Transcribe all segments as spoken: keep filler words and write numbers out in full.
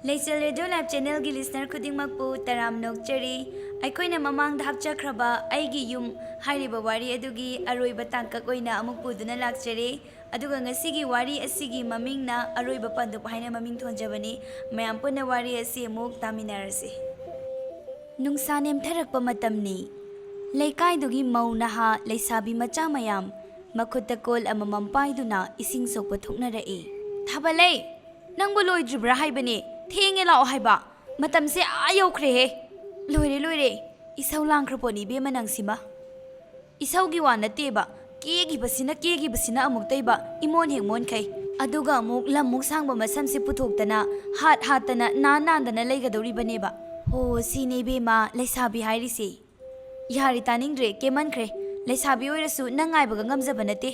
ꯂꯩꯆꯦꯜ radio live ꯆꯦꯅꯦꯜꯒꯤ listener ꯈꯨꯗꯤꯡꯃꯛꯄꯨ ꯇꯔꯥꯝꯅ ꯑꯣꯛꯆꯔꯤ꯫ ꯑꯩꯈꯣꯏꯅ ꯃꯃꯥꯡꯗ ꯍꯥꯞꯆꯈ꯭ꯔꯕ ꯑꯩꯒꯤ ꯌꯨꯝ ꯍꯥꯏꯔꯤꯕ ꯋꯥꯔꯤ ꯑꯗꯨꯒꯤ ꯑꯔꯣꯏꯕ ꯇꯥꯡꯀꯛ ꯑꯣꯏꯅ ꯑꯃꯨꯛ ꯄꯨꯗꯨꯅ ꯂꯥꯛꯆꯔꯦ꯫ ꯑꯗꯨꯒ ꯉꯁꯤꯒꯤ ꯋꯥꯔꯤ ꯑꯁꯤꯒꯤ ꯃꯃꯤꯡꯅ ꯑꯔꯣꯏꯕ ꯄꯟꯗꯨꯞ ꯍꯥꯏꯅ ꯃꯃꯤꯡ ꯊꯣꯟꯖꯕꯅꯤ꯫ ꯃꯌꯥꯝ ꯄꯨꯟꯅ ꯋꯥꯔꯤ ꯑꯁꯤ ꯑꯃꯨꯛ ꯇꯥꯃꯤꯟꯅꯔꯁꯤ꯫ ꯅꯨꯡꯁꯥ ꯅꯦꯝꯊꯔꯛꯄ ꯃꯇꯝꯅꯤ꯫ ꯂꯩꯀꯥꯏꯗꯨꯒꯤ ꯃꯧ ꯅꯍꯥ ꯂꯩꯁꯥꯕꯤ ꯃꯆꯥ ꯃꯌꯥꯝ ꯃꯈꯨꯠꯇ ꯀꯣꯜ ꯑꯃꯃꯝ ꯄꯥꯏꯗꯨꯅ ꯏꯁꯤꯡ ꯁꯣꯛꯄ ꯊꯣꯛꯅꯔꯛꯏ꯫ "ꯊꯥꯕꯂꯩ, ꯅꯪꯕꯨ ꯂꯣꯏꯗ꯭ꯔꯤꯕ꯭ꯔꯥ ꯍꯥꯏꯕꯅꯦ? ꯊꯦꯡꯉꯦ ꯂꯥꯛꯑꯣ ꯍꯥꯏꯕ꯫ ꯃꯇꯝꯁꯦ ꯑꯥ ꯌꯧꯈ꯭ꯔꯦꯍꯦ꯫ ꯂꯣꯏꯔꯦ, ꯂꯣꯏꯔꯦ꯫ ꯏꯁꯧ ꯂꯥꯡꯈ꯭ꯔ ꯄꯣꯠꯅꯤ ꯏꯕꯦꯝꯃ ꯅꯪꯁꯤꯃ꯫ ꯏꯁꯧꯒꯤ ꯋꯥ ꯅꯠꯇꯦꯕ, ꯀꯦꯈꯤꯕꯁꯤꯅ, ꯀꯦꯈꯤꯕꯁꯤꯅ ꯑꯃꯨꯛꯇꯩꯕ ꯏꯃꯣꯟ ꯍꯦꯛ ꯃꯣꯟꯈꯩ꯫ ꯑꯗꯨꯒ ꯑꯃꯨꯛ ꯂꯝ ꯃꯨꯛ ꯁꯥꯡꯕ ꯃꯁꯝꯁꯤ ꯄꯨꯊꯣꯛꯇꯅ, ꯍꯥꯠ ꯍꯥꯠꯇꯅ, ꯅꯥꯟ ꯅꯥꯟꯗꯅ ꯂꯩꯒꯗꯧꯔꯤꯕꯅꯦꯕ꯫ ꯍꯣ, ꯁꯤꯅꯦ ꯏꯕꯦꯝꯃ ꯂꯩꯁꯥꯕꯤ ꯍꯥꯏꯔꯤꯁꯦ꯫ ꯌꯥꯔꯦ, ꯇꯥꯅꯤꯡꯗ꯭ꯔꯦ, ꯀꯦꯃꯟꯈ꯭ꯔꯦ꯫ ꯂꯩꯁꯥꯕꯤ ꯑꯣꯏꯔꯁꯨ ꯅꯪ ꯉꯥꯏꯕꯒ ꯉꯝꯖꯕ ꯅꯠꯇꯦ꯫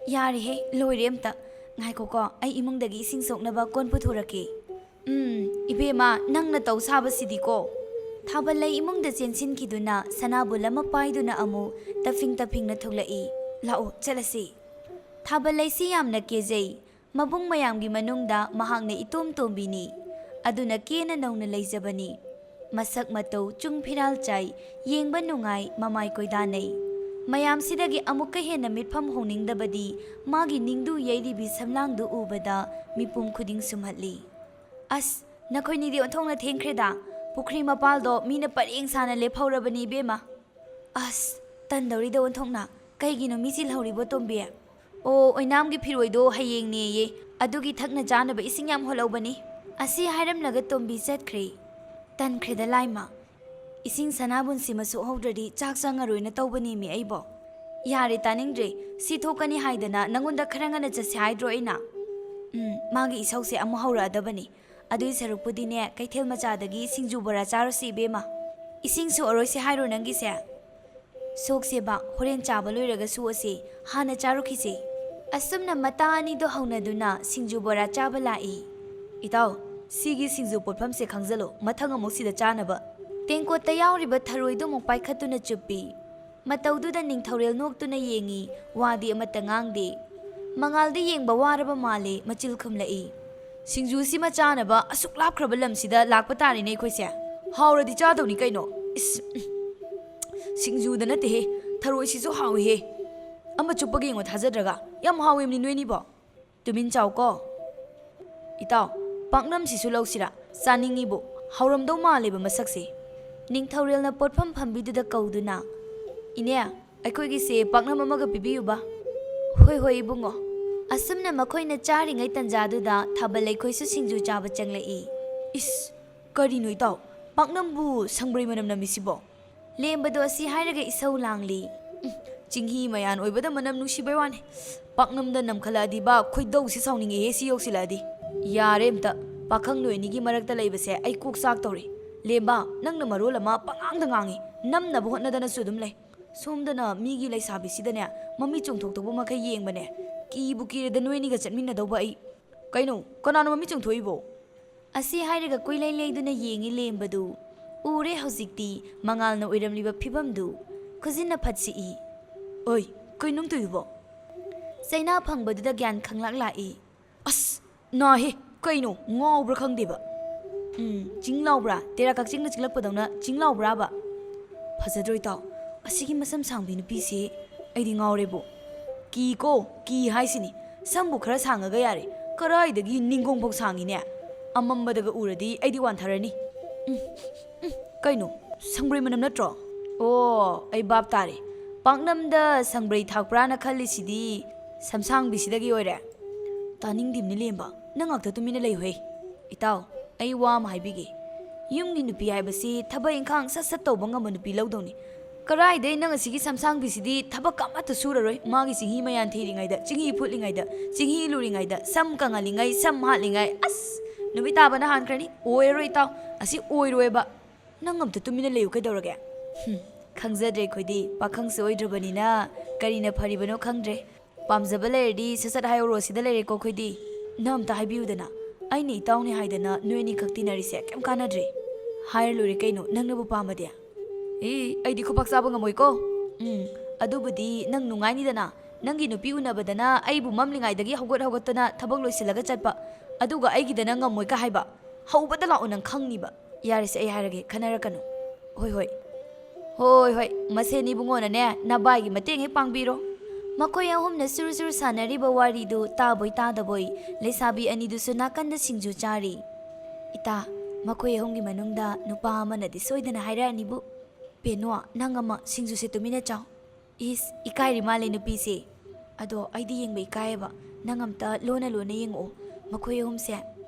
ꯌꯥꯔꯦꯍꯦ, ꯂꯣꯏꯔꯦ ꯑꯝꯇ꯫ ꯉꯥꯏꯈꯣꯀꯣ, ꯑꯩ ꯏꯃꯨꯡꯗꯒꯤ ꯏꯁꯤꯡ ꯁꯣꯛꯅꯕ ꯀꯣꯟ ꯄꯨꯊꯣꯔꯛꯀꯦ꯫ ꯎꯝ, ꯏꯕꯦꯝꯃ, ꯅꯪꯅ ꯇꯧ ꯁꯥꯕꯁꯤꯗꯤꯀꯣ꯫ ꯊꯥꯕꯜꯂꯩ ꯏꯃꯨꯡꯗ ꯆꯦꯟꯁꯤꯟꯈꯤꯗꯨꯅ ꯁꯅꯥꯕꯨꯜ ꯑꯃ ꯄꯥꯏꯗꯨꯅ ꯑꯃꯨꯛ ꯇꯞꯐꯤꯡ ꯇꯞꯐꯤꯡꯅ ꯊꯣꯛꯂꯛꯏ꯫ "ꯂꯥꯛꯑꯣ, ꯆꯠꯂꯁꯤ꯫" ꯊꯥꯕꯜꯂꯩꯁꯤ ꯌꯥꯝꯅ ꯀꯦꯖꯩ꯫ ꯃꯕꯨꯡ ꯃꯌꯥꯝꯒꯤ ꯃꯅꯨꯡꯗ ꯃꯍꯥꯛꯅ ꯏꯇꯣꯝ ꯇꯣꯝꯕꯤꯅꯤ꯫ ꯑꯗꯨꯅ ꯀꯦꯅ ꯅꯧꯅ ꯂꯩꯖꯕꯅꯤ꯫ ꯃꯁꯛ ꯃꯇꯧ ꯆꯨꯡ ꯐꯤꯔꯥꯜ ꯆꯥꯏ, ꯌꯦꯡꯕ ꯅꯨꯡꯉꯥꯏ, ꯃꯃꯥꯏ ꯀꯣꯏꯗꯥꯅꯩ꯫ ꯃꯌꯥꯝꯁꯤꯗꯒꯤ ꯑꯃꯨꯛꯀ ꯍꯦꯟꯅ ꯃꯤꯠꯐꯝ ꯍꯣꯡꯅꯤꯡꯗꯕꯗꯤ ꯃꯥꯒꯤ ꯅꯤꯡꯗꯨ ꯌꯩꯔꯤꯕꯤ ꯁꯝꯂꯥꯡꯗꯨ ꯎꯕꯗ ꯃꯤꯄꯨꯝ ꯈꯨꯗꯤꯡ ꯁꯨꯝꯍꯠꯂꯤ꯫ "ꯑꯁ, ꯅꯈꯣꯏꯅꯤꯗꯤ ꯑꯣꯟꯊꯣꯛꯅ ꯊꯦꯡꯈ꯭ꯔꯦꯗ꯫ ꯄꯨꯈ꯭ꯔꯤ ꯃꯄꯥꯜꯗꯣ ꯃꯤꯅ ꯄꯔꯦꯡ ꯁꯥꯅ ꯂꯦꯞꯍꯧꯔꯕꯅꯤ ꯏꯕꯦꯝꯃ꯫" "ꯑꯁ, ꯇꯟꯗꯧꯔꯤꯗ ꯑꯣꯟꯊꯣꯛꯅ꯫ ꯀꯩꯒꯤꯅꯣ ꯃꯤ ꯆꯤꯜꯍꯧꯔꯤꯕꯣ ꯇꯣꯝꯕꯤ?" "ꯑꯣ, ꯑꯣꯏꯅꯥꯝꯒꯤ ꯐꯤꯔꯣꯏꯗꯣ ꯍꯌꯦꯡꯅꯦꯌꯦ꯫ ꯑꯗꯨꯒꯤ ꯊꯛꯅ ꯆꯥꯅꯕ ꯏꯁꯤꯡ ꯌꯥꯝ ꯍꯣꯜꯍꯧꯕꯅꯤ꯫" ꯑꯁꯤ ꯍꯥꯏꯔꯝꯂꯒ ꯇꯣꯝꯕꯤ ꯆꯠꯈ꯭ꯔꯦ꯫ "ꯇꯟꯈ꯭ꯔꯦꯗ ꯂꯥꯏꯃ꯫ ꯏꯁꯤꯡ ꯁꯅꯥꯕꯨꯟꯁꯤꯃ ꯁꯣꯛꯍꯧꯗ꯭ꯔꯗꯤ ꯆꯥꯛ ꯆꯪꯉꯔꯣꯏꯅ ꯇꯧꯕꯅꯦꯃꯤ ꯑꯩꯕꯣ꯫" "ꯌꯥꯔꯦ, ꯇꯥꯅꯤꯡꯗ꯭ꯔꯦ꯫ ꯁꯤ ꯊꯣꯛꯀꯅꯤ ꯍꯥꯏꯗꯅ ꯅꯪꯉꯣꯟꯗ ꯈꯔ ꯉꯟꯅ ꯆꯠꯁꯦ ꯍꯥꯏꯗ꯭ꯔꯣ ꯑꯩꯅ?" "ꯎꯝ, ꯃꯥꯒꯤ ꯏꯁꯧꯁꯦ ꯑꯃꯨꯛ ꯍꯧꯔꯛꯑꯗꯕꯅꯤ꯫ ꯑꯗꯨꯏ ꯁꯔꯨꯛꯄꯨꯗꯤꯅꯦ, ꯀꯩꯊꯦꯜ ꯃꯆꯥꯗꯒꯤ ꯁꯤꯡꯖꯨ ꯕꯣꯔꯥ ꯆꯥꯔꯨꯁꯤ ꯏꯕꯦꯝꯃ꯫ ꯏꯁꯤꯡ ꯁꯣꯛꯑꯔꯣꯏꯁꯦ ꯍꯥꯏꯔꯣ ꯅꯪꯒꯤꯁꯦ?" "ꯁꯣꯛꯁꯦꯕ, ꯍꯣꯔꯦꯟ ꯆꯥꯕ ꯂꯣꯏꯔꯒ ꯁꯣꯛꯑꯁꯦ꯫ ꯍꯥꯟꯅ ꯆꯥꯔꯨꯈꯤꯁꯦ꯫" ꯑꯁꯨꯝꯅ ꯃꯇꯥ ꯑꯅꯤꯗꯣ ꯍꯧꯅꯗꯨꯅ ꯁꯤꯡꯖꯨ ꯕꯣꯔꯥ ꯆꯥꯕ ꯂꯥꯛꯏ꯫ "ꯏꯇꯥꯎ, ꯁꯤꯒꯤ ꯁꯤꯡꯖꯨ ꯄꯣꯠꯐꯝꯁꯦ ꯈꯪꯖꯜꯂꯣ, ꯃꯊꯪ ꯑꯃꯨꯛ ꯁꯤꯗ ꯆꯥꯅꯕ꯫" ꯇꯦꯡꯀꯣꯠꯇ ꯌꯥꯎꯔꯤꯕ ꯊꯔꯣꯏꯗꯨ ꯑꯃꯨꯛ ꯄꯥꯏꯈꯠꯇꯨꯅ ꯆꯨꯞꯄꯤ꯫ ꯃꯇꯧꯗꯨꯗ ꯅꯤꯡꯊꯧꯔꯦꯜ ꯅꯣꯛꯇꯨꯅ ꯌꯦꯡꯉꯤ, ꯋꯥꯗꯤ ꯑꯃꯠꯇ ꯉꯥꯡꯗꯦ꯫ ꯃꯉꯥꯜꯗꯤ ꯌꯦꯡꯕ ꯋꯥꯔꯕ ꯃꯥꯜꯂꯦ, ꯃꯆꯤꯜ ꯈꯨꯝꯂꯛꯏ꯫ ꯁꯤꯡꯖꯨꯁꯤꯃ ꯆꯥꯅꯕ ꯑꯁꯨꯛ ꯂꯥꯞꯈ꯭ꯔꯕ ꯂꯝꯁꯤꯗ ꯂꯥꯛꯄ ꯇꯥꯔꯦꯅꯦ ꯑꯩꯈꯣꯏꯁꯦ꯫ ꯍꯥꯎꯔꯗꯤ ꯆꯥꯗꯧꯅꯤ ꯀꯩꯅꯣ꯫ ꯏꯁ, ꯁꯤꯡꯖꯨꯗ ꯅꯠꯇꯦꯍꯦ, ꯊꯔꯣꯏꯁꯤꯁꯨ ꯍꯥꯎꯏꯍꯦ꯫ ꯑꯃ ꯆꯨꯞꯄꯒ ꯌꯦꯡꯉꯣ ꯊꯥꯖꯗ꯭ꯔꯒ꯫ ꯌꯥꯝ ꯍꯥꯎꯋꯦꯕꯅꯤ ꯅꯣꯏꯅꯤꯕꯣ꯫ ꯇꯨꯃꯤꯟ ꯆꯥꯎꯀꯣ꯫ ꯏꯇꯥꯎ, ꯄꯥꯛꯅꯝꯁꯤꯁꯨ ꯂꯧꯁꯤꯔꯥ? ꯆꯥꯅꯤꯡꯉꯤꯕꯨ꯫ ꯍꯥꯎꯔꯝꯗꯧ ꯃꯥꯜꯂꯦꯕ ꯃꯁꯛꯁꯦ꯫ ꯅꯤꯡꯊꯧꯔꯦꯜꯅ ꯄꯣꯠꯐꯝ ꯐꯝꯕꯤꯗꯨꯗ ꯀꯧꯗꯨꯅ, "ꯏꯅꯦ, ꯑꯩꯈꯣꯏꯒꯤꯁꯦ ꯄꯥꯛꯅꯝ ꯑꯃꯒ ꯄꯤꯕꯤꯌꯨꯕ꯫" "ꯍꯣꯏ, ꯍꯣꯏ, ꯏꯕꯨꯡꯉꯣ꯫" ꯑꯁꯨꯝꯅ ꯃꯈꯣꯏꯅ ꯆꯥꯔꯤꯉꯩ ꯇꯟꯖꯥꯗꯨꯗ ꯊꯥꯕ ꯂꯩꯈꯣꯏꯁꯨ ꯁꯤꯡꯖꯨ ꯆꯥꯕ ꯆꯪꯂꯛꯏ꯫ "ꯏꯁ, ꯀꯔꯤꯅꯣ ꯏꯇꯥꯎ? ꯄꯥꯛꯅꯝꯕꯨ ꯁꯪꯕ꯭ꯔꯩ ꯃꯅꯝ ꯅꯝꯃꯤꯁꯤꯕꯣ?" ꯂꯦꯝꯕꯗꯣ ꯑꯁꯤ ꯍꯥꯏꯔꯒ ꯏꯁꯧ ꯂꯥꯡꯂꯤ꯫ "ꯎꯝ, ꯆꯤꯡꯍꯤ ꯃꯌꯥꯟ ꯑꯣꯏꯕꯗ ꯃꯅꯝ ꯅꯨꯡꯁꯤꯕꯩ ꯋꯥꯅꯤ꯫ ꯄꯥꯛꯅꯝꯗ ꯅꯝꯈꯠꯂꯛꯑꯗꯤꯕ ꯈꯣꯏꯗꯧꯁꯦ ꯁꯥꯎꯅꯤꯡꯉꯦꯍꯦ ꯁꯤ ꯌꯧꯁꯤꯜꯂꯛꯑꯗꯤ꯫ ꯌꯥꯔꯦ ꯑꯝꯇ, ꯄꯥꯈꯪ ꯅꯣꯏ ꯑꯅꯤꯒꯤ ꯃꯔꯛꯇ ꯂꯩꯕꯁꯦ ꯑꯩ ꯀꯣꯛ ꯆꯥꯛ ꯇꯧꯔꯦ꯫ ꯂꯦꯝꯕ, ꯅꯪꯅ ꯃꯔꯣꯜ ꯑꯃ ꯄꯉꯥꯡꯗ ꯉꯥꯡꯉꯤ, ꯅꯝꯅꯕ ꯍꯣꯠꯅꯗꯅꯁꯨ ꯑꯗꯨꯝ ꯂꯩ꯫ ꯁꯣꯝꯗꯅ ꯃꯤꯒꯤ ꯂꯩꯁꯥꯕꯤꯁꯤꯗꯅꯦ ꯃꯃꯤꯠ ꯆꯣꯡꯊꯣꯛꯇꯧꯕ ꯃꯈꯩ ꯌꯦꯡꯕꯅꯦ꯫ ꯀꯤꯕꯨ ꯀꯤꯔꯦꯗ ꯅꯣꯏ ꯑꯅꯤꯒ ꯆꯠꯃꯤꯟꯅꯗꯧꯕ ꯑꯩ꯫ ꯀꯩꯅꯣ, ꯀꯅꯥꯅꯣ ꯃꯃꯤꯠ ꯆꯣꯡꯊꯣꯛꯏꯕꯣ?" ꯑꯁꯤ ꯍꯥꯏꯔꯒ ꯀꯣꯏꯂꯩ ꯂꯩꯗꯨꯅ ꯌꯦꯡꯉꯤ ꯂꯦꯝꯕꯗꯨ꯫ ꯎꯔꯦ ꯍꯧꯖꯤꯛꯇꯤ ꯃꯉꯥꯜꯅ ꯑꯣꯏꯔꯝꯂꯤꯕ ꯐꯤꯕꯝꯗꯨ꯫ ꯈꯨꯖꯤꯟꯅ ꯐꯠꯁꯤꯛꯏ꯫ "ꯑꯣꯏ, ꯀꯩꯅꯣꯝ ꯇꯧꯏꯕꯣ?" ꯆꯩꯅꯥ ꯐꯪꯕꯗꯨꯗ ꯒ꯭ꯌꯥꯟ ꯈꯪꯂꯥꯛ ꯂꯥꯛꯏ꯫ "ꯑꯁ, ꯅꯥꯍꯦ, ꯀꯩꯅꯣ ꯉꯥꯎꯕ꯭ꯔꯥ ꯈꯪꯗꯦꯕ꯫ ꯎꯝ, ꯆꯤꯡ ꯂꯥꯎꯕ꯭ꯔꯥ? ꯇꯦꯔꯥ ꯀꯛꯆꯤꯡꯅ ꯆꯤꯡꯂꯛꯄꯗꯧꯅ ꯆꯤꯡ ꯂꯥꯎꯕ꯭ꯔꯥꯕ? ꯐꯖꯗ꯭ꯔꯣ ꯏꯇꯥꯎ? ꯑꯁꯤꯒꯤ ꯃꯁꯝ ꯁꯥꯡꯕꯤ ꯅꯨꯄꯤꯁꯤ ꯑꯩꯗꯤ ꯉꯥꯎꯔꯦꯕꯨ꯫ ꯀꯤꯀꯣ, ꯀꯤ ꯍꯥꯏꯁꯤꯅꯤ꯫ ꯁꯝꯕꯨ ꯈꯔ ꯁꯥꯡꯉꯒ ꯌꯥꯔꯦ, ꯀꯔꯥꯏꯗꯒꯤ ꯅꯤꯡꯒꯣꯡꯐꯥꯎ ꯁꯥꯡꯉꯤꯅꯦ꯫ ꯑꯃꯝꯕꯗꯒ ꯎꯔꯗꯤ ꯑꯩꯗꯤ ꯋꯥꯟꯊꯔꯅꯤ꯫ ꯎꯝ, ꯎꯝ, ꯀꯩꯅꯣ, ꯁꯪꯕ꯭ꯔꯩ ꯃꯅꯝ ꯅꯠꯇ꯭ꯔꯣ? ꯑꯣ, ꯑꯩ ꯚꯥꯞ ꯇꯥꯔꯦ꯫ ꯄꯥꯛꯅꯝꯗ ꯁꯪꯕ꯭ꯔꯩ ꯊꯥꯛꯄ꯭ꯔꯥꯅ ꯈꯜꯂꯤꯁꯤꯗꯤ ꯁꯝꯁꯥꯡꯕꯤꯁꯤꯗꯒꯤ ꯑꯣꯏꯔꯦ꯫ ꯇꯥꯅꯤꯡꯗꯦꯝꯅꯤ ꯂꯦꯝꯕ, ꯅꯪ ꯉꯥꯛꯇ ꯇꯨꯃꯤꯟꯅ ꯂꯩꯌꯨꯍꯦ꯫ ꯏꯇꯥꯎ, ꯑꯩ ꯋꯥ ꯑꯃ ꯍꯥꯏꯕꯤꯒꯦ꯫ ꯌꯨꯝꯒꯤ ꯅꯨꯄꯤ ꯍꯥꯏꯕꯁꯤ ꯊꯕꯛ ꯏꯪꯈꯥꯡ ꯁꯠ ꯁꯠ ꯇꯧꯕ ꯉꯝꯕ ꯅꯨꯄꯤ ꯂꯧꯗꯧꯅꯤ꯫ ꯀꯔꯥꯏꯗꯩ ꯅꯪ ꯑꯁꯤꯒꯤ ꯁꯝꯁꯥꯡꯕꯤꯁꯤꯗꯤ ꯊꯕꯛ ꯑꯃꯠꯇ ꯁꯨꯔꯔꯣꯏ꯫ ꯃꯥꯒꯤ ꯆꯤꯡꯍꯤ ꯃꯌꯥꯟ ꯊꯤꯔꯤꯉꯩꯗꯗ, ꯆꯤꯡꯍꯤ ꯐꯨꯠꯂꯤꯉꯩꯗ, ꯆꯤꯡꯍꯤ ꯂꯨꯔꯤꯉꯩꯗ, ꯁꯝ ꯀꯪꯍꯜꯂꯤꯉꯩ, ꯁꯝ ꯍꯥꯠꯂꯤꯉꯩ, ꯑꯁ! ꯅꯨꯃꯤꯠ ꯇꯥꯕꯅ ꯍꯥꯟꯈ꯭ꯔꯅꯤ꯫ ꯑꯣꯏꯔꯔꯣꯏ ꯏꯇꯥꯎ, ꯑꯁꯤ ꯑꯣꯏꯔꯣꯏꯕ꯫ ꯅꯪ ꯑꯝꯇ ꯇꯨꯃꯤꯟꯅ ꯂꯩꯌꯨ ꯀꯩꯗꯧꯔꯒꯦ? ꯍꯨꯝ, ꯈꯪꯖꯗ꯭ꯔꯦ ꯑꯩꯈꯣꯏꯗꯤ, ꯄꯥꯈꯪꯁꯨ ꯑꯣꯏꯗ꯭ꯔꯕꯅꯤꯅ ꯀꯔꯤꯅ ꯐꯔꯤꯕꯅꯣ ꯈꯪꯗ꯭ꯔꯦ꯫ ꯄꯥꯝꯖꯕ ꯂꯩꯔꯗꯤ ꯁꯠ ꯁꯠ ꯍꯥꯏꯍꯧꯔꯣ, ꯁꯤꯗ ꯂꯩꯔꯦꯀꯣ ꯑꯩꯈꯣꯏꯗꯤ꯫ ꯅꯪ ꯑꯝꯇ ꯍꯥꯏꯕꯤꯌꯨꯗꯅ, ꯑꯩꯅ ꯏꯇꯥꯎꯅꯤ ꯍꯥꯏꯗꯅ ꯅꯣꯏ ꯑꯅꯤꯈꯛ ꯇꯤꯟꯅꯔꯤꯁꯦ ꯀꯩꯝ ꯀꯥꯟꯅꯗ꯭ꯔꯦ꯫ ꯍꯥꯏꯔ ꯂꯣꯏꯔꯦ ꯀꯩꯅꯣ, ꯅꯪꯅꯕꯨ ꯄꯥꯝꯃꯗꯤ꯫ ꯑꯦ, ꯑꯩꯗꯤ ꯈꯨꯄꯥꯛ ꯆꯥꯕ ꯉꯝꯃꯣꯏꯀꯣ꯫ ꯎꯝ, ꯑꯗꯨꯕꯨꯗꯤ ꯅꯪ ꯅꯨꯡꯉꯥꯏꯅꯤꯗꯅ, ꯅꯪꯒꯤ ꯅꯨꯄꯤ ꯎꯅꯕꯗꯅ ꯑꯩꯕꯨ ꯃꯝꯂꯤꯉꯩꯗꯒꯤ ꯍꯧꯒꯠ ꯍꯧꯒꯠꯇꯅ ꯊꯕꯛ ꯂꯣꯏꯁꯤꯜꯂꯒ ꯆꯠꯄ꯫ ꯑꯗꯨꯒ ꯑꯩꯒꯤꯗꯅ ꯉꯝꯃꯣꯏ ꯀ ꯍꯥꯏꯕ? ꯍꯧꯕꯗ ꯂꯥꯛꯑꯣ, ꯅꯪ ꯈꯪꯅꯤꯕ꯫ ꯌꯥꯔꯦꯁꯦ, ꯑꯩ ꯍꯥꯏꯔꯒꯦ, ꯈꯟꯅꯔꯛꯀꯅꯨ꯫ ꯍꯣꯏ, ꯍꯣꯏ꯫ ꯍꯣꯏ, ꯍꯣꯏ, ꯃꯁꯦꯟ ꯏꯕꯨꯡꯉꯣꯅꯅꯦ, ꯅꯕꯥꯏꯒꯤ ꯃꯇꯦꯡ ꯍꯦꯛ ꯄꯥꯡꯕꯤꯔꯣ꯫ ꯃꯈꯣꯏ ꯑꯍꯨꯝꯅ ꯁꯨꯔꯨ ꯁꯨꯔꯨ ꯁꯥꯟꯅꯔꯤꯕ ꯋꯥꯔꯤꯗꯨ ꯇꯥꯕꯣꯏ ꯇꯥꯗꯕꯣꯏ, ꯂꯩꯁꯥꯕꯤ ꯑꯅꯤꯗꯨꯁꯨ ꯅꯥꯀꯟꯗ ꯁꯤꯡꯖꯨ ꯆꯥꯔꯤ꯫ ꯏꯇꯥ, ꯃꯈꯣꯏ ꯑꯍꯨꯝꯒꯤ ꯃꯅꯨꯡꯗ ꯅꯨꯄꯥ ꯑꯃꯅꯗꯤ ꯁꯣꯏꯗꯅ ꯍꯥꯏꯔꯛꯑꯅꯤꯕꯨ꯫ ꯄꯦꯅꯨ, ꯅꯪ ꯑꯃ ꯁꯤꯡꯖꯨꯁꯦ ꯇꯨꯃꯤꯟꯅ ꯆꯥꯎ꯫ ꯏꯁ, ꯏꯀꯥꯏꯔꯤ ꯃꯥꯜꯂꯦ ꯅꯨꯄꯤꯁꯦ꯫ ꯑꯗꯣ ꯑꯩꯗꯤ ꯌꯦꯡꯕ ꯏꯀꯥꯏꯌꯦꯕ꯫ ꯅꯪ ꯑꯝꯇ ꯂꯣꯟꯅ ꯂꯣꯟꯅ ꯌꯦꯡꯉꯛꯑꯣ꯫ ꯃꯈꯣꯏ ꯑꯍꯨꯝꯁꯦ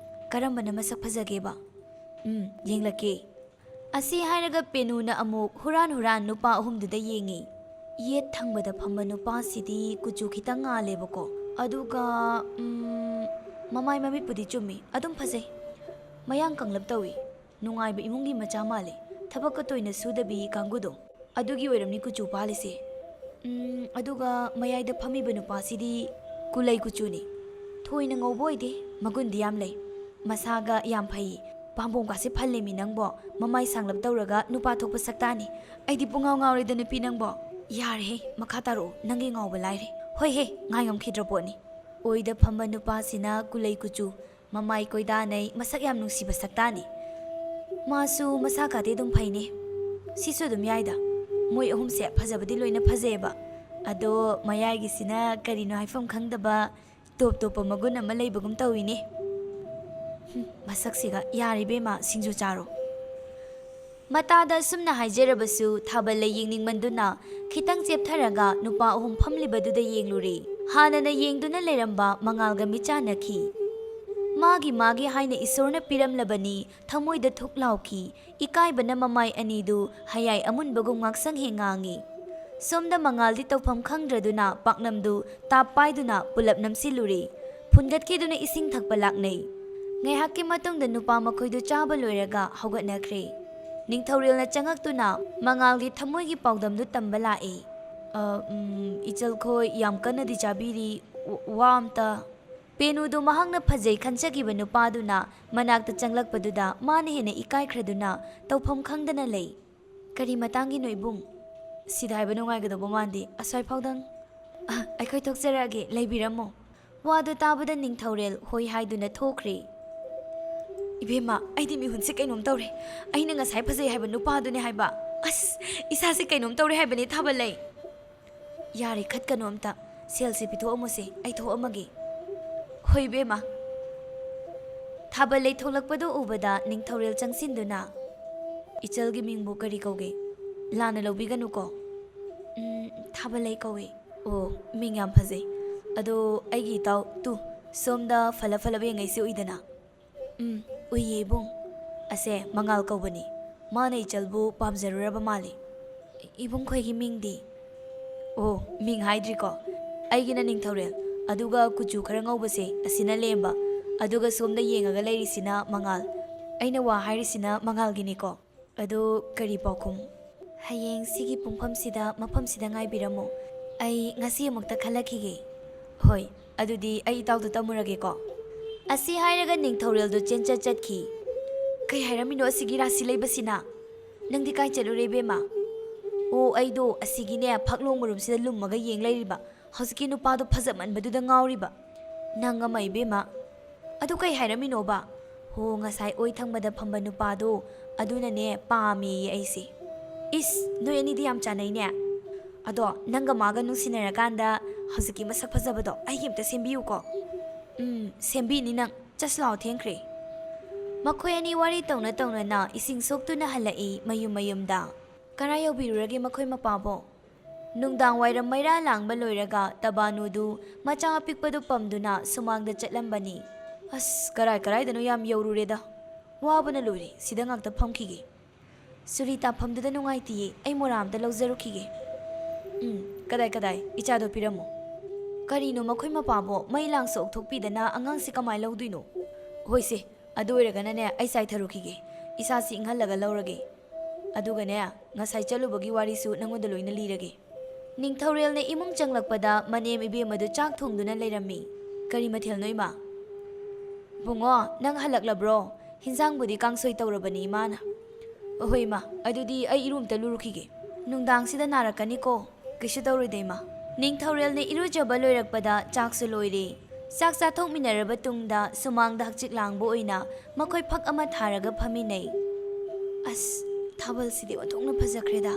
ꯀꯔꯝꯕꯅ ꯃꯁꯛ ꯐꯖꯒꯦꯕ? ꯎꯝ, ꯌꯦꯡꯂꯛꯀꯦ꯫ ꯑꯁꯤ ꯍꯥꯏꯔꯒ ꯄꯦꯅꯨꯅ ꯑꯃꯨꯛ ꯍꯨꯔꯥꯟ ꯍꯨꯔꯥꯟ ꯅꯨꯄꯥ ꯑꯍꯨꯝꯗꯨꯗ ꯌꯦꯡꯉꯤ꯫ ꯌꯦꯠ ꯊꯪꯕꯗ ꯐꯝꯕ ꯅꯨꯄꯥꯁꯤꯗꯤ ꯀꯨꯆꯨ ꯈꯤꯇꯪ ꯉꯥꯜꯂꯦꯕꯀꯣ꯫ ꯑꯗꯨꯒ, ꯎꯝ, ꯃꯃꯥꯏ ꯃꯃꯤꯠꯄꯨꯗꯤ ꯆꯨꯝꯃꯤ, ꯑꯗꯨꯝ ꯐꯖꯩ꯫ ꯃꯌꯥꯡ ꯀꯪꯂꯞ ꯇꯧꯏ꯫ ꯅꯨꯡꯉꯥꯏꯕ ꯏꯃꯨꯡꯒꯤ ꯃꯆꯥ ꯃꯥꯜꯂꯦ꯫ ꯊꯕꯛꯀ ꯇꯣꯏꯅ ꯁꯨꯗꯕꯤ ꯀꯥꯡꯒꯨꯗꯣ꯫ ꯑꯗꯨꯒꯤ ꯑꯣꯏꯔꯝꯅꯤ ꯀꯨꯆꯨ ꯄꯥꯜꯂꯤꯁꯦ꯫ ꯎꯝ, ꯑꯗꯨꯒ ꯃꯌꯥꯏꯗ ꯐꯝꯃꯤꯕ ꯅꯨꯄꯥꯁꯤꯗꯤ ꯀꯨꯂꯩ ꯀꯨꯆꯨꯅꯤ꯫ ꯊꯣꯏꯅ ꯉꯧꯕ ꯑꯣꯏꯗꯦ, ꯃꯒꯨꯟꯗꯤ ꯌꯥꯝ ꯂꯩ꯫ ꯃꯁꯥꯒ ꯌꯥꯝ ꯐꯩ꯫ ꯄꯥꯝꯕꯣꯝꯒꯥꯁꯦ ꯐꯜꯂꯦꯃꯤ ꯅꯪꯕꯣ꯫ ꯃꯃꯥꯏ ꯁꯥꯡꯂꯞ ꯇꯧꯔꯒ ꯅꯨꯄꯥ ꯊꯣꯛꯄ ꯁꯛꯇꯥꯅꯤ꯫ ꯑꯩꯗꯤ ꯄꯨꯡꯉꯥꯎ ꯉꯥꯎꯔꯦꯗ ꯅꯨꯄꯤ ꯅꯪꯕꯣ꯫ ꯌꯥꯔꯦꯍꯦ, ꯃꯈꯥ ꯇꯥꯔꯛꯑꯣ, ꯅꯪꯒꯤ ꯉꯥꯎꯕ ꯂꯥꯏꯔꯤ꯫ ꯍꯣꯏꯍꯦ, ꯉꯥꯏ ꯉꯝꯈꯤꯗ꯭ꯔ ꯄꯣꯠꯅꯤ꯫ ꯑꯣꯏꯗ ꯐꯝꯕ ꯅꯨꯄꯥꯁꯤꯅ ꯀꯨꯂꯩ ꯀꯨꯆꯨ, ꯃꯃꯥꯏ ꯀꯣꯏꯗꯥꯅꯩ, ꯃꯁꯛ ꯌꯥꯝ ꯅꯨꯡꯁꯤꯕ ꯁꯛꯇꯥꯅꯤ꯫ ꯃꯥꯁꯨ ꯃꯁꯥ ꯀꯥꯗꯤ ꯑꯗꯨꯝ ꯐꯩꯅꯦ꯫ ꯁꯤꯁꯨ ꯑꯗꯨꯝ ꯌꯥꯏꯗ꯫ ꯃꯣꯏ ꯑꯍꯨꯝꯁꯦ ꯐꯖꯕꯗꯤ ꯂꯣꯏꯅ ꯐꯖꯩꯌꯦꯕ꯫ ꯑꯗꯣ ꯃꯌꯥꯏꯒꯤꯁꯤꯅ ꯀꯔꯤꯅꯣ ꯍꯥꯏꯐꯝ ꯈꯪꯗꯕ ꯇꯣꯞ ꯇꯣꯞꯄ ꯃꯒꯨꯟ ꯑꯃ ꯂꯩꯕꯒꯨꯝ ꯇꯧꯏꯅꯦ꯫ ꯍꯨꯝ, ꯃꯁꯛꯁꯤꯒ꯫ ꯌꯥꯔꯦ ꯏꯕꯦꯝꯃ, ꯁꯤꯡꯖꯨ ꯆꯥꯔꯣ꯫ ꯃꯇꯥꯗ ꯑꯁꯨꯝꯅ ꯍꯥꯏꯖꯔꯕꯁꯨ ꯊꯥꯕꯜ ꯂꯩ ꯌꯦꯡꯅꯤꯡꯃꯟꯗꯨꯅ ꯈꯤꯇꯪ ꯆꯦꯞꯊꯔꯒ ꯅꯨꯄꯥ ꯑꯍꯨꯝ ꯐꯝꯂꯤꯕꯗꯨꯗ ꯌꯦꯡꯂꯨꯔꯦ꯫ ꯍꯥꯟꯅꯅ ꯌꯦꯡꯗꯨꯅ ꯂꯩꯔꯝꯕ ꯃꯉꯥꯜꯒ ꯃꯤꯠꯆꯥꯟꯅꯈꯤ꯫ ꯃꯥꯒꯤ ꯃꯥꯒꯤ ꯍꯥꯏꯅ ꯏꯁꯣꯔꯅ ꯄꯤꯔꯝꯂꯕꯅꯤ, ꯊꯃꯣꯏꯗ ꯊꯨꯛ ꯂꯥꯎꯈꯤ꯫ ꯏꯀꯥꯏꯕꯅ ꯃꯃꯥꯏ ꯑꯅꯤꯗꯨ ꯍꯌꯥꯏ ꯑꯃꯨꯟꯕꯒꯨꯝ ꯉꯥꯛꯁꯪ ꯍꯦꯛ ꯉꯥꯡꯉꯤ꯫ ꯁꯣꯝꯗ ꯃꯉꯥꯜꯗꯤ ꯇꯧꯐꯝ ꯈꯪꯗ꯭ꯔꯗꯨꯅ ꯄꯥꯛꯅꯝꯗꯨ ꯇꯥꯞ ꯄꯥꯏꯗꯨꯅ ꯄꯨꯂꯞ ꯅꯝꯁꯤꯜꯂꯨꯔꯦ꯫ ꯐꯨꯟꯒꯠꯈꯤꯗꯨꯅ ꯏꯁꯤꯡ ꯊꯛꯄ ꯂꯥꯛꯅꯩ꯫ ꯉꯥꯏꯍꯥꯛꯀꯤ ꯃꯇꯨꯡꯗ ꯅꯨꯄꯥ ꯃꯈꯣꯏꯗꯨ ꯆꯥꯕ ꯂꯣꯏꯔꯒ ꯍꯧꯒꯠꯅꯈ꯭ꯔꯦ꯫ ꯅꯤꯡꯊꯧꯔꯦꯜꯅ ꯆꯪꯉꯛꯇꯨꯅ ꯃꯉꯥꯜꯒꯤ ꯊꯃꯣꯏꯒꯤ ꯄꯥꯎꯗꯝꯗꯨ ꯇꯝꯕ ꯂꯥꯛꯏ꯫ "ꯑ, ꯎꯝ, ꯏꯆꯜꯈꯣꯏ ꯌꯥꯝ ꯀꯟꯅꯗꯤ ꯆꯥꯕꯤꯔꯤ, ꯋꯥ-, ꯋꯥ ꯑꯝꯇ?" ꯄꯦꯅꯨꯗꯨ ꯃꯍꯥꯛꯅ ꯐꯖꯩ ꯈꯟꯖꯈꯤꯕ ꯅꯨꯄꯥꯗꯨꯅ ꯃꯅꯥꯛꯇ ꯆꯪꯂꯛꯄꯗꯨꯗ ꯃꯥꯅ ꯍꯦꯟꯅ ꯏꯀꯥꯏꯈ꯭ꯔꯗꯨꯅ ꯇꯧꯐꯝ ꯈꯪꯗꯅ ꯂꯩ꯫ "ꯀꯔꯤ ꯃꯇꯥꯡꯒꯤꯅꯣ ꯏꯕꯨꯡ? ꯁꯤꯗ ꯍꯥꯏꯕ ꯅꯨꯡꯉꯥꯏꯒꯗꯧꯕ ꯃꯥꯟꯗꯦ, ꯑꯁ꯭ꯋꯥꯏꯐꯥꯎꯗꯪ꯫ ꯑ, ꯑꯩꯈꯣꯏ ꯊꯣꯛꯆꯔꯛꯑꯒꯦ, ꯂꯩꯕꯤꯔꯝꯃꯣ꯫" ꯋꯥꯗꯨ ꯇꯥꯕꯗ ꯅꯤꯡꯊꯧꯔꯦꯜ ꯍꯣꯏ ꯍꯥꯏꯗꯨꯅ ꯊꯣꯛꯈ꯭ꯔꯦ꯫ "ꯏꯕꯦꯝꯃ, ꯑꯩꯗꯤ ꯃꯤꯍꯨꯟꯁꯦ ꯀꯩꯅꯣꯝ ꯇꯧꯔꯦ꯫ ꯑꯩꯅ ꯉꯁꯥꯏ ꯐꯖꯩ ꯍꯥꯏꯕ ꯅꯨꯄꯥꯗꯨꯅꯦ ꯍꯥꯏꯕ꯫ ꯑꯁ, ꯏꯁꯥꯁꯦ ꯀꯩꯅꯣꯝ ꯇꯧꯔꯦ ꯍꯥꯏꯕꯅꯦ ꯊꯥꯕꯜꯂꯩ꯫ ꯌꯥꯔꯦ, ꯈꯠꯀꯅꯣ ꯑꯝꯇ꯫ ꯁꯦꯜꯁꯦ ꯄꯤꯊꯣꯛꯑꯝꯃꯨꯁꯦ, ꯑꯩ ꯊꯣꯛꯑꯝꯃꯒꯦ꯫" "ꯍꯣꯏ ꯏꯕꯦꯝꯃ꯫" ꯊꯥꯕꯜꯂꯩ ꯊꯣꯛꯂꯛꯄꯗꯨ ꯎꯕꯗ ꯅꯤꯡꯊꯧꯔꯦꯜ ꯆꯪꯁꯤꯟꯗꯨꯅ, "ꯏꯆꯜꯒꯤ ꯃꯤꯡꯕꯨ ꯀꯔꯤ ꯀꯧꯒꯦ? ꯂꯥꯟꯅ ꯂꯧꯕꯤꯒꯅꯨꯀꯣ꯫" "ꯎꯝ, ꯊꯥꯕꯜꯂꯩ ꯀꯧꯏ꯫" "ꯑꯣ, ꯃꯤꯡ ꯌꯥꯝ ꯐꯖꯩ꯫ ꯑꯗꯣ ꯑꯩꯒꯤ ꯏꯇꯥꯎ, ꯇꯨ, ꯁꯣꯝꯗ ꯐꯂꯞ ꯐꯂꯞ ꯌꯦꯡꯉꯩꯁꯤ ꯎꯏꯗꯅ?" "ꯎꯝ, ꯎꯏꯌꯦ ꯏꯕꯨꯡ꯫ ꯑꯁꯦ ꯃꯉꯥꯜ ꯀꯧꯕꯅꯤ꯫ ꯃꯥꯅ ꯏꯆꯜꯕꯨ ꯄꯥꯝꯖꯔꯨꯔꯕ ꯃꯥꯜꯂꯤ꯫" "ꯏꯕꯨꯡ ꯈꯣꯏꯒꯤ ꯃꯤꯡꯗꯤ?" "ꯑꯣ, ꯃꯤꯡ ꯍꯥꯏꯗ꯭ꯔꯤꯀꯣ꯫ ꯑꯩꯒꯤꯅ ꯅꯤꯡꯊꯧꯔꯦꯜ, ꯑꯗꯨꯒ ꯀꯨꯆꯨ ꯈꯔ ꯉꯧꯕꯁꯦ ꯑꯁꯤꯅ ꯂꯦꯝꯕ, ꯑꯗꯨꯒ ꯁꯣꯝꯗ ꯌꯦꯡꯉꯒ ꯂꯩꯔꯤꯁꯤꯅ ꯃꯉꯥꯜ꯫ ꯑꯩꯅ ꯋꯥ ꯍꯥꯏꯔꯤꯁꯤꯅ ꯃꯉꯥꯜꯒꯤꯅꯤꯀꯣ꯫ ꯑꯗꯨ ꯀꯔꯤ ꯄꯥꯎꯈꯨꯝ?" "ꯍꯌꯦꯡ ꯁꯤꯒꯤ ꯄꯨꯡꯐꯝꯁꯤꯗ ꯃꯐꯝꯁꯤꯗ ꯉꯥꯏꯕꯤꯔꯝꯃꯨ꯫ ꯑꯩ ꯉꯁꯤ ꯑꯃꯨꯛꯇ ꯈꯜꯂꯛꯈꯤꯒꯦ꯫" "ꯍꯣꯏ, ꯑꯗꯨꯗꯤ ꯑꯩ ꯏꯇꯥꯎꯗ ꯇꯝꯃꯨꯔꯒꯦꯀꯣ꯫" ꯑꯁꯤ ꯍꯥꯏꯔꯒ ꯅꯤꯡꯊꯧꯔꯦꯜꯗꯨ ꯆꯦꯟꯆꯠ ꯆꯠꯈꯤ꯫ "ꯀꯩ ꯍꯥꯏꯔꯝꯃꯤꯅꯣ ꯑꯁꯤꯒꯤ ꯔꯥꯁꯤ ꯂꯩꯕꯁꯤꯅ? ꯅꯪꯗꯤ ꯀꯥꯏ ꯆꯠꯂꯨꯔꯦ ꯏꯕꯦꯝꯃ?" "ꯑꯣ, ꯑꯩꯗꯣ ꯑꯁꯤꯒꯤꯅꯦ ꯐꯛꯂꯣꯡ ꯃꯔꯨꯝꯁꯤꯗ ꯂꯨꯝꯃꯒ ꯌꯦꯡ ꯂꯩꯔꯤꯕ꯫ ꯍꯧꯖꯤꯛꯀꯤ ꯅꯨꯄꯥꯗꯣ ꯐꯖꯃꯟꯕꯗꯨꯗ ꯉꯥꯎꯔꯤꯕ꯫" "ꯅꯪ ꯑꯃ ꯏꯕꯦꯝꯃ꯫" "ꯑꯗꯨ ꯀꯩ ꯍꯥꯏꯔꯝꯃꯤꯅꯣꯕ?" "ꯍꯣ, ꯉꯁꯥꯏ ꯑꯣꯏ ꯊꯪꯕꯗ ꯐꯝꯕ ꯅꯨꯄꯥꯗꯣ, ꯑꯗꯨꯅꯅꯦ ꯄꯥꯝꯃꯦꯌꯦ ꯑꯩꯁꯦ꯫" "ꯏꯁ, ꯅꯣꯏ ꯑꯅꯤꯗꯤ ꯌꯥꯝ ꯆꯥꯟꯅꯩꯅꯦ꯫ ꯑꯗꯣ ꯅꯪꯒ ꯃꯥꯒ ꯅꯨꯡꯁꯤꯅꯔꯀꯥꯟꯗ ꯍꯧꯖꯤꯛꯀꯤ ꯃꯁꯛ ꯐꯖꯕꯗꯣ ꯑꯩꯒꯤ ꯑꯝꯇ ꯁꯦꯝꯕꯤꯌꯨꯀꯣ꯫" "ꯎꯝ, ꯁꯦꯝꯕꯤꯅꯤ ꯅꯪ꯫ ꯆꯠꯁ ꯂꯥꯎ, ꯊꯦꯡꯈ꯭ꯔꯦ꯫" ꯃꯈꯣꯏ ꯑꯅꯤ ꯋꯥꯔꯤ ꯇꯧꯅ ꯇꯧꯅꯅ ꯏꯁꯤꯡ ꯁꯣꯛꯇꯨꯅ ꯍꯜꯂꯛꯏ ꯃꯌꯨꯝ ꯃꯌꯨꯝꯗ꯫ "ꯀꯔꯥꯏ ꯌꯧꯕꯤꯔꯨꯔꯒꯦ ꯃꯈꯣꯏ ꯃꯄꯥꯕꯣ?" ꯅꯨꯡꯗꯥꯡ ꯋꯥꯏꯔꯝ ꯃꯩꯔꯥ ꯂꯥꯡꯕ ꯂꯣꯏꯔꯒ ꯇꯕꯥꯅꯨꯗꯨ ꯃꯆꯥ ꯑꯄꯤꯛꯄꯗꯨ ꯄꯝꯗꯨꯅ ꯁꯨꯃꯥꯡꯗ ꯆꯠꯂꯝꯕꯅꯤ꯫ "ꯑꯁ, ꯀꯔꯥꯏ ꯀꯔꯥꯏꯗꯅꯣ ꯌꯥꯝ ꯌꯧꯔꯨꯔꯦꯗ꯫ ꯋꯥꯕꯅ ꯂꯣꯏꯔꯦ, ꯁꯤꯗ ꯉꯥꯛꯇ ꯐꯝꯈꯤꯒꯦ꯫ ꯆꯨꯔꯤ ꯇꯥꯐꯝꯗꯨꯗ ꯅꯨꯡꯉꯥꯏꯇꯤꯌꯦ, ꯑꯩ ꯃꯣꯔꯥ ꯑꯝꯇ ꯂꯧꯖꯔꯨꯈꯤꯒꯦ꯫" "ꯎꯝ, ꯀꯗꯥꯏ, ꯀꯗꯥꯏ? ꯏꯆꯥꯗꯣ ꯄꯤꯔꯝꯃꯣ꯫" "ꯀꯔꯤꯅꯣ ꯃꯈꯣꯏ ꯃꯄꯥꯕꯣ ꯃꯩ ꯂꯥꯡꯁꯨ ꯑꯣꯛꯊꯣꯛꯄꯤꯗꯅ ꯑꯉꯥꯡꯁꯤ ꯀꯃꯥꯏ ꯂꯧꯗꯣꯏꯅꯣ?" "ꯍꯣꯏꯁꯦ, ꯑꯗꯨ ꯑꯣꯏꯔꯒꯅꯅꯦ ꯑꯩ ꯆꯥꯏꯊꯔꯨꯈꯤꯒꯦ, ꯏꯁꯥꯁꯤ ꯏꯪꯍꯜꯂꯒ ꯂꯧꯔꯒꯦ꯫ ꯑꯗꯨꯒꯅꯦ, ꯉꯁꯥꯏ ꯆꯠꯂꯨꯕꯒꯤ ꯋꯥꯔꯤꯁꯨ ꯅꯪꯉꯣꯟꯗ ꯂꯣꯏꯅ ꯂꯤꯔꯒꯦ꯫" ꯅꯤꯡꯊꯧꯔꯦꯜꯅ ꯏꯃꯨꯡ ꯆꯪꯂꯛꯄꯗ ꯃꯅꯦꯝ ꯏꯕꯦꯝꯃꯗꯨ ꯆꯥꯛ ꯊꯣꯡꯗꯨꯅ ꯂꯩꯔꯝꯃꯤ꯫ "ꯀꯔꯤ ꯃꯊꯦꯜꯅꯣ, ꯏꯃꯥ?" "ꯕꯨꯡꯉꯣ, ꯅꯪ ꯍꯜꯂꯛꯂꯕ꯭ꯔꯣ? ꯍꯤꯟꯖꯥꯡꯕꯨꯗꯤ ꯀꯥꯡꯁꯣꯏ ꯇꯧꯔꯕꯅꯤ ꯏꯃꯥꯅ꯫" "ꯑꯍꯣꯏ ꯏꯃꯥ, ꯑꯗꯨꯗꯤ ꯑꯩ ꯏꯔꯨ ꯑꯝꯇ ꯂꯨꯔꯨꯈꯤꯒꯦ꯫ ꯅꯨꯡꯗꯥꯡꯁꯤꯗ ꯅꯥꯔꯛꯀꯅꯤꯀꯣ꯫" "ꯀꯩꯁꯨ ꯇꯧꯔꯣꯏꯗ ꯏꯃꯥ꯫" ꯅꯤꯡꯊꯧꯔꯦꯜꯅ ꯏꯔꯨꯖꯕ ꯂꯣꯏꯔꯛꯄꯗ ꯆꯥꯛꯁꯨ ꯂꯣꯏꯔꯦ꯫ ꯆꯥꯛ ꯆꯥꯊꯣꯛꯃꯤꯟꯅꯔꯕ ꯇꯨꯡꯗ ꯁꯨꯃꯥꯡꯗ ꯍꯛꯆꯤꯛ ꯂꯥꯡꯕ ꯑꯣꯏꯅ ꯃꯈꯣꯏ ꯐꯛ ꯑꯃ ꯊꯥꯔꯒ ꯐꯝꯃꯤꯟꯅꯩ꯫ ꯑꯁ, ꯊꯥꯕꯜꯁꯤꯗꯤ ꯑꯣꯟꯊꯣꯛꯅ ꯐꯖꯈ꯭ꯔꯦꯗ꯫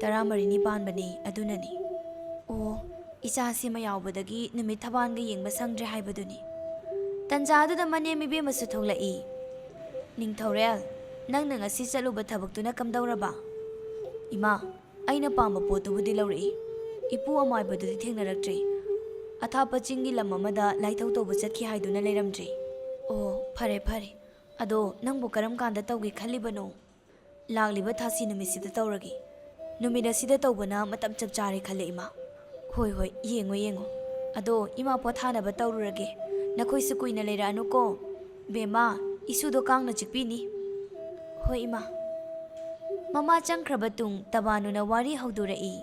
ꯇꯔꯥꯃꯔꯤꯅꯤ ꯄꯥꯟꯕꯅꯤ, ꯑꯗꯨꯅꯅꯤ꯫ ꯑꯣ, ꯏꯆꯥ ꯁꯤꯃ ꯌꯥꯎꯕꯗꯒꯤ ꯅꯨꯃꯤꯠ ꯊꯕꯥꯟꯒ ꯌꯦꯡꯕ ꯁꯪꯗ꯭ꯔꯦ ꯍꯥꯏꯕꯗꯨꯅꯤ꯫ ꯇꯟꯖꯥꯗꯨꯗ ꯃꯅꯦꯝ ꯏꯕꯦꯝꯃꯁꯨ ꯊꯣꯛꯂꯛꯏ꯫ "ꯅꯤꯡꯊꯧꯔꯦꯜ, ꯅꯪꯅ ꯉꯁꯤ ꯆꯠꯂꯨꯕ ꯊꯕꯛꯇꯨꯅ ꯀꯝꯗꯧꯔꯕ?" "ꯏꯃꯥ, ꯑꯩꯅ ꯄꯥꯝꯕ ꯄꯣꯠꯇꯨꯕꯨꯗꯤ ꯂꯧꯔꯛꯏ꯫ ꯏꯄꯨ ꯑꯃꯥꯏꯕꯗꯨꯗꯤ ꯊꯦꯡꯅꯔꯛꯇ꯭ꯔꯤ꯫ ꯑꯊꯥꯞꯄ ꯆꯤꯡꯒꯤ ꯂꯝ ꯑꯃꯗ ꯂꯥꯏꯊꯧ ꯇꯧꯕ ꯆꯠꯈꯤ ꯍꯥꯏꯗꯨꯅ ꯂꯩꯔꯝꯗ꯭ꯔꯤ꯫" "ꯑꯣ, ꯐꯔꯦ, ꯐꯔꯦ꯫ ꯑꯗꯣ ꯅꯪꯕꯨ ꯀꯔꯝ ꯀꯥꯟꯗ ꯇꯧꯒꯦ ꯈꯜꯂꯤꯕꯅꯣ?" "ꯂꯥꯛꯂꯤꯕ ꯊꯥꯁꯤ ꯅꯨꯃꯤꯠꯁꯤꯗ ꯇꯧꯔꯒꯦ꯫ ꯅꯨꯃꯤꯠ ꯑꯁꯤꯗ ꯇꯧꯕꯅ ꯃꯇꯝ ꯆꯞ ꯆꯥꯔꯦ ꯈꯜꯂꯦ, ꯏꯃꯥ꯫" "ꯍꯣꯏ, ꯍꯣꯏ, ꯌꯦꯡꯉꯣ, ꯌꯦꯡꯉꯣ꯫ ꯑꯗꯣ ꯏꯃꯥ ꯄꯣꯊꯥꯅꯕ ꯇꯧꯔꯨꯔꯒꯦ꯫ ꯅꯈꯣꯏꯁꯨ ꯀꯨꯏꯅ ꯂꯩꯔꯛꯑꯅꯨꯀꯣ꯫ ꯕꯦꯝꯃ, ꯏꯁꯨꯗꯣ ꯀꯥꯡꯅ ꯆꯤꯛꯄꯤꯅꯤ꯫" "ꯍꯣꯏ, ꯏꯃꯥ꯫" ꯃꯃꯥ ꯆꯪꯈ꯭ꯔꯕ ꯇꯨꯡ ꯇꯕꯥꯅꯨꯅ ꯋꯥꯔꯤ ꯍꯧꯗꯣꯔꯛꯏ꯫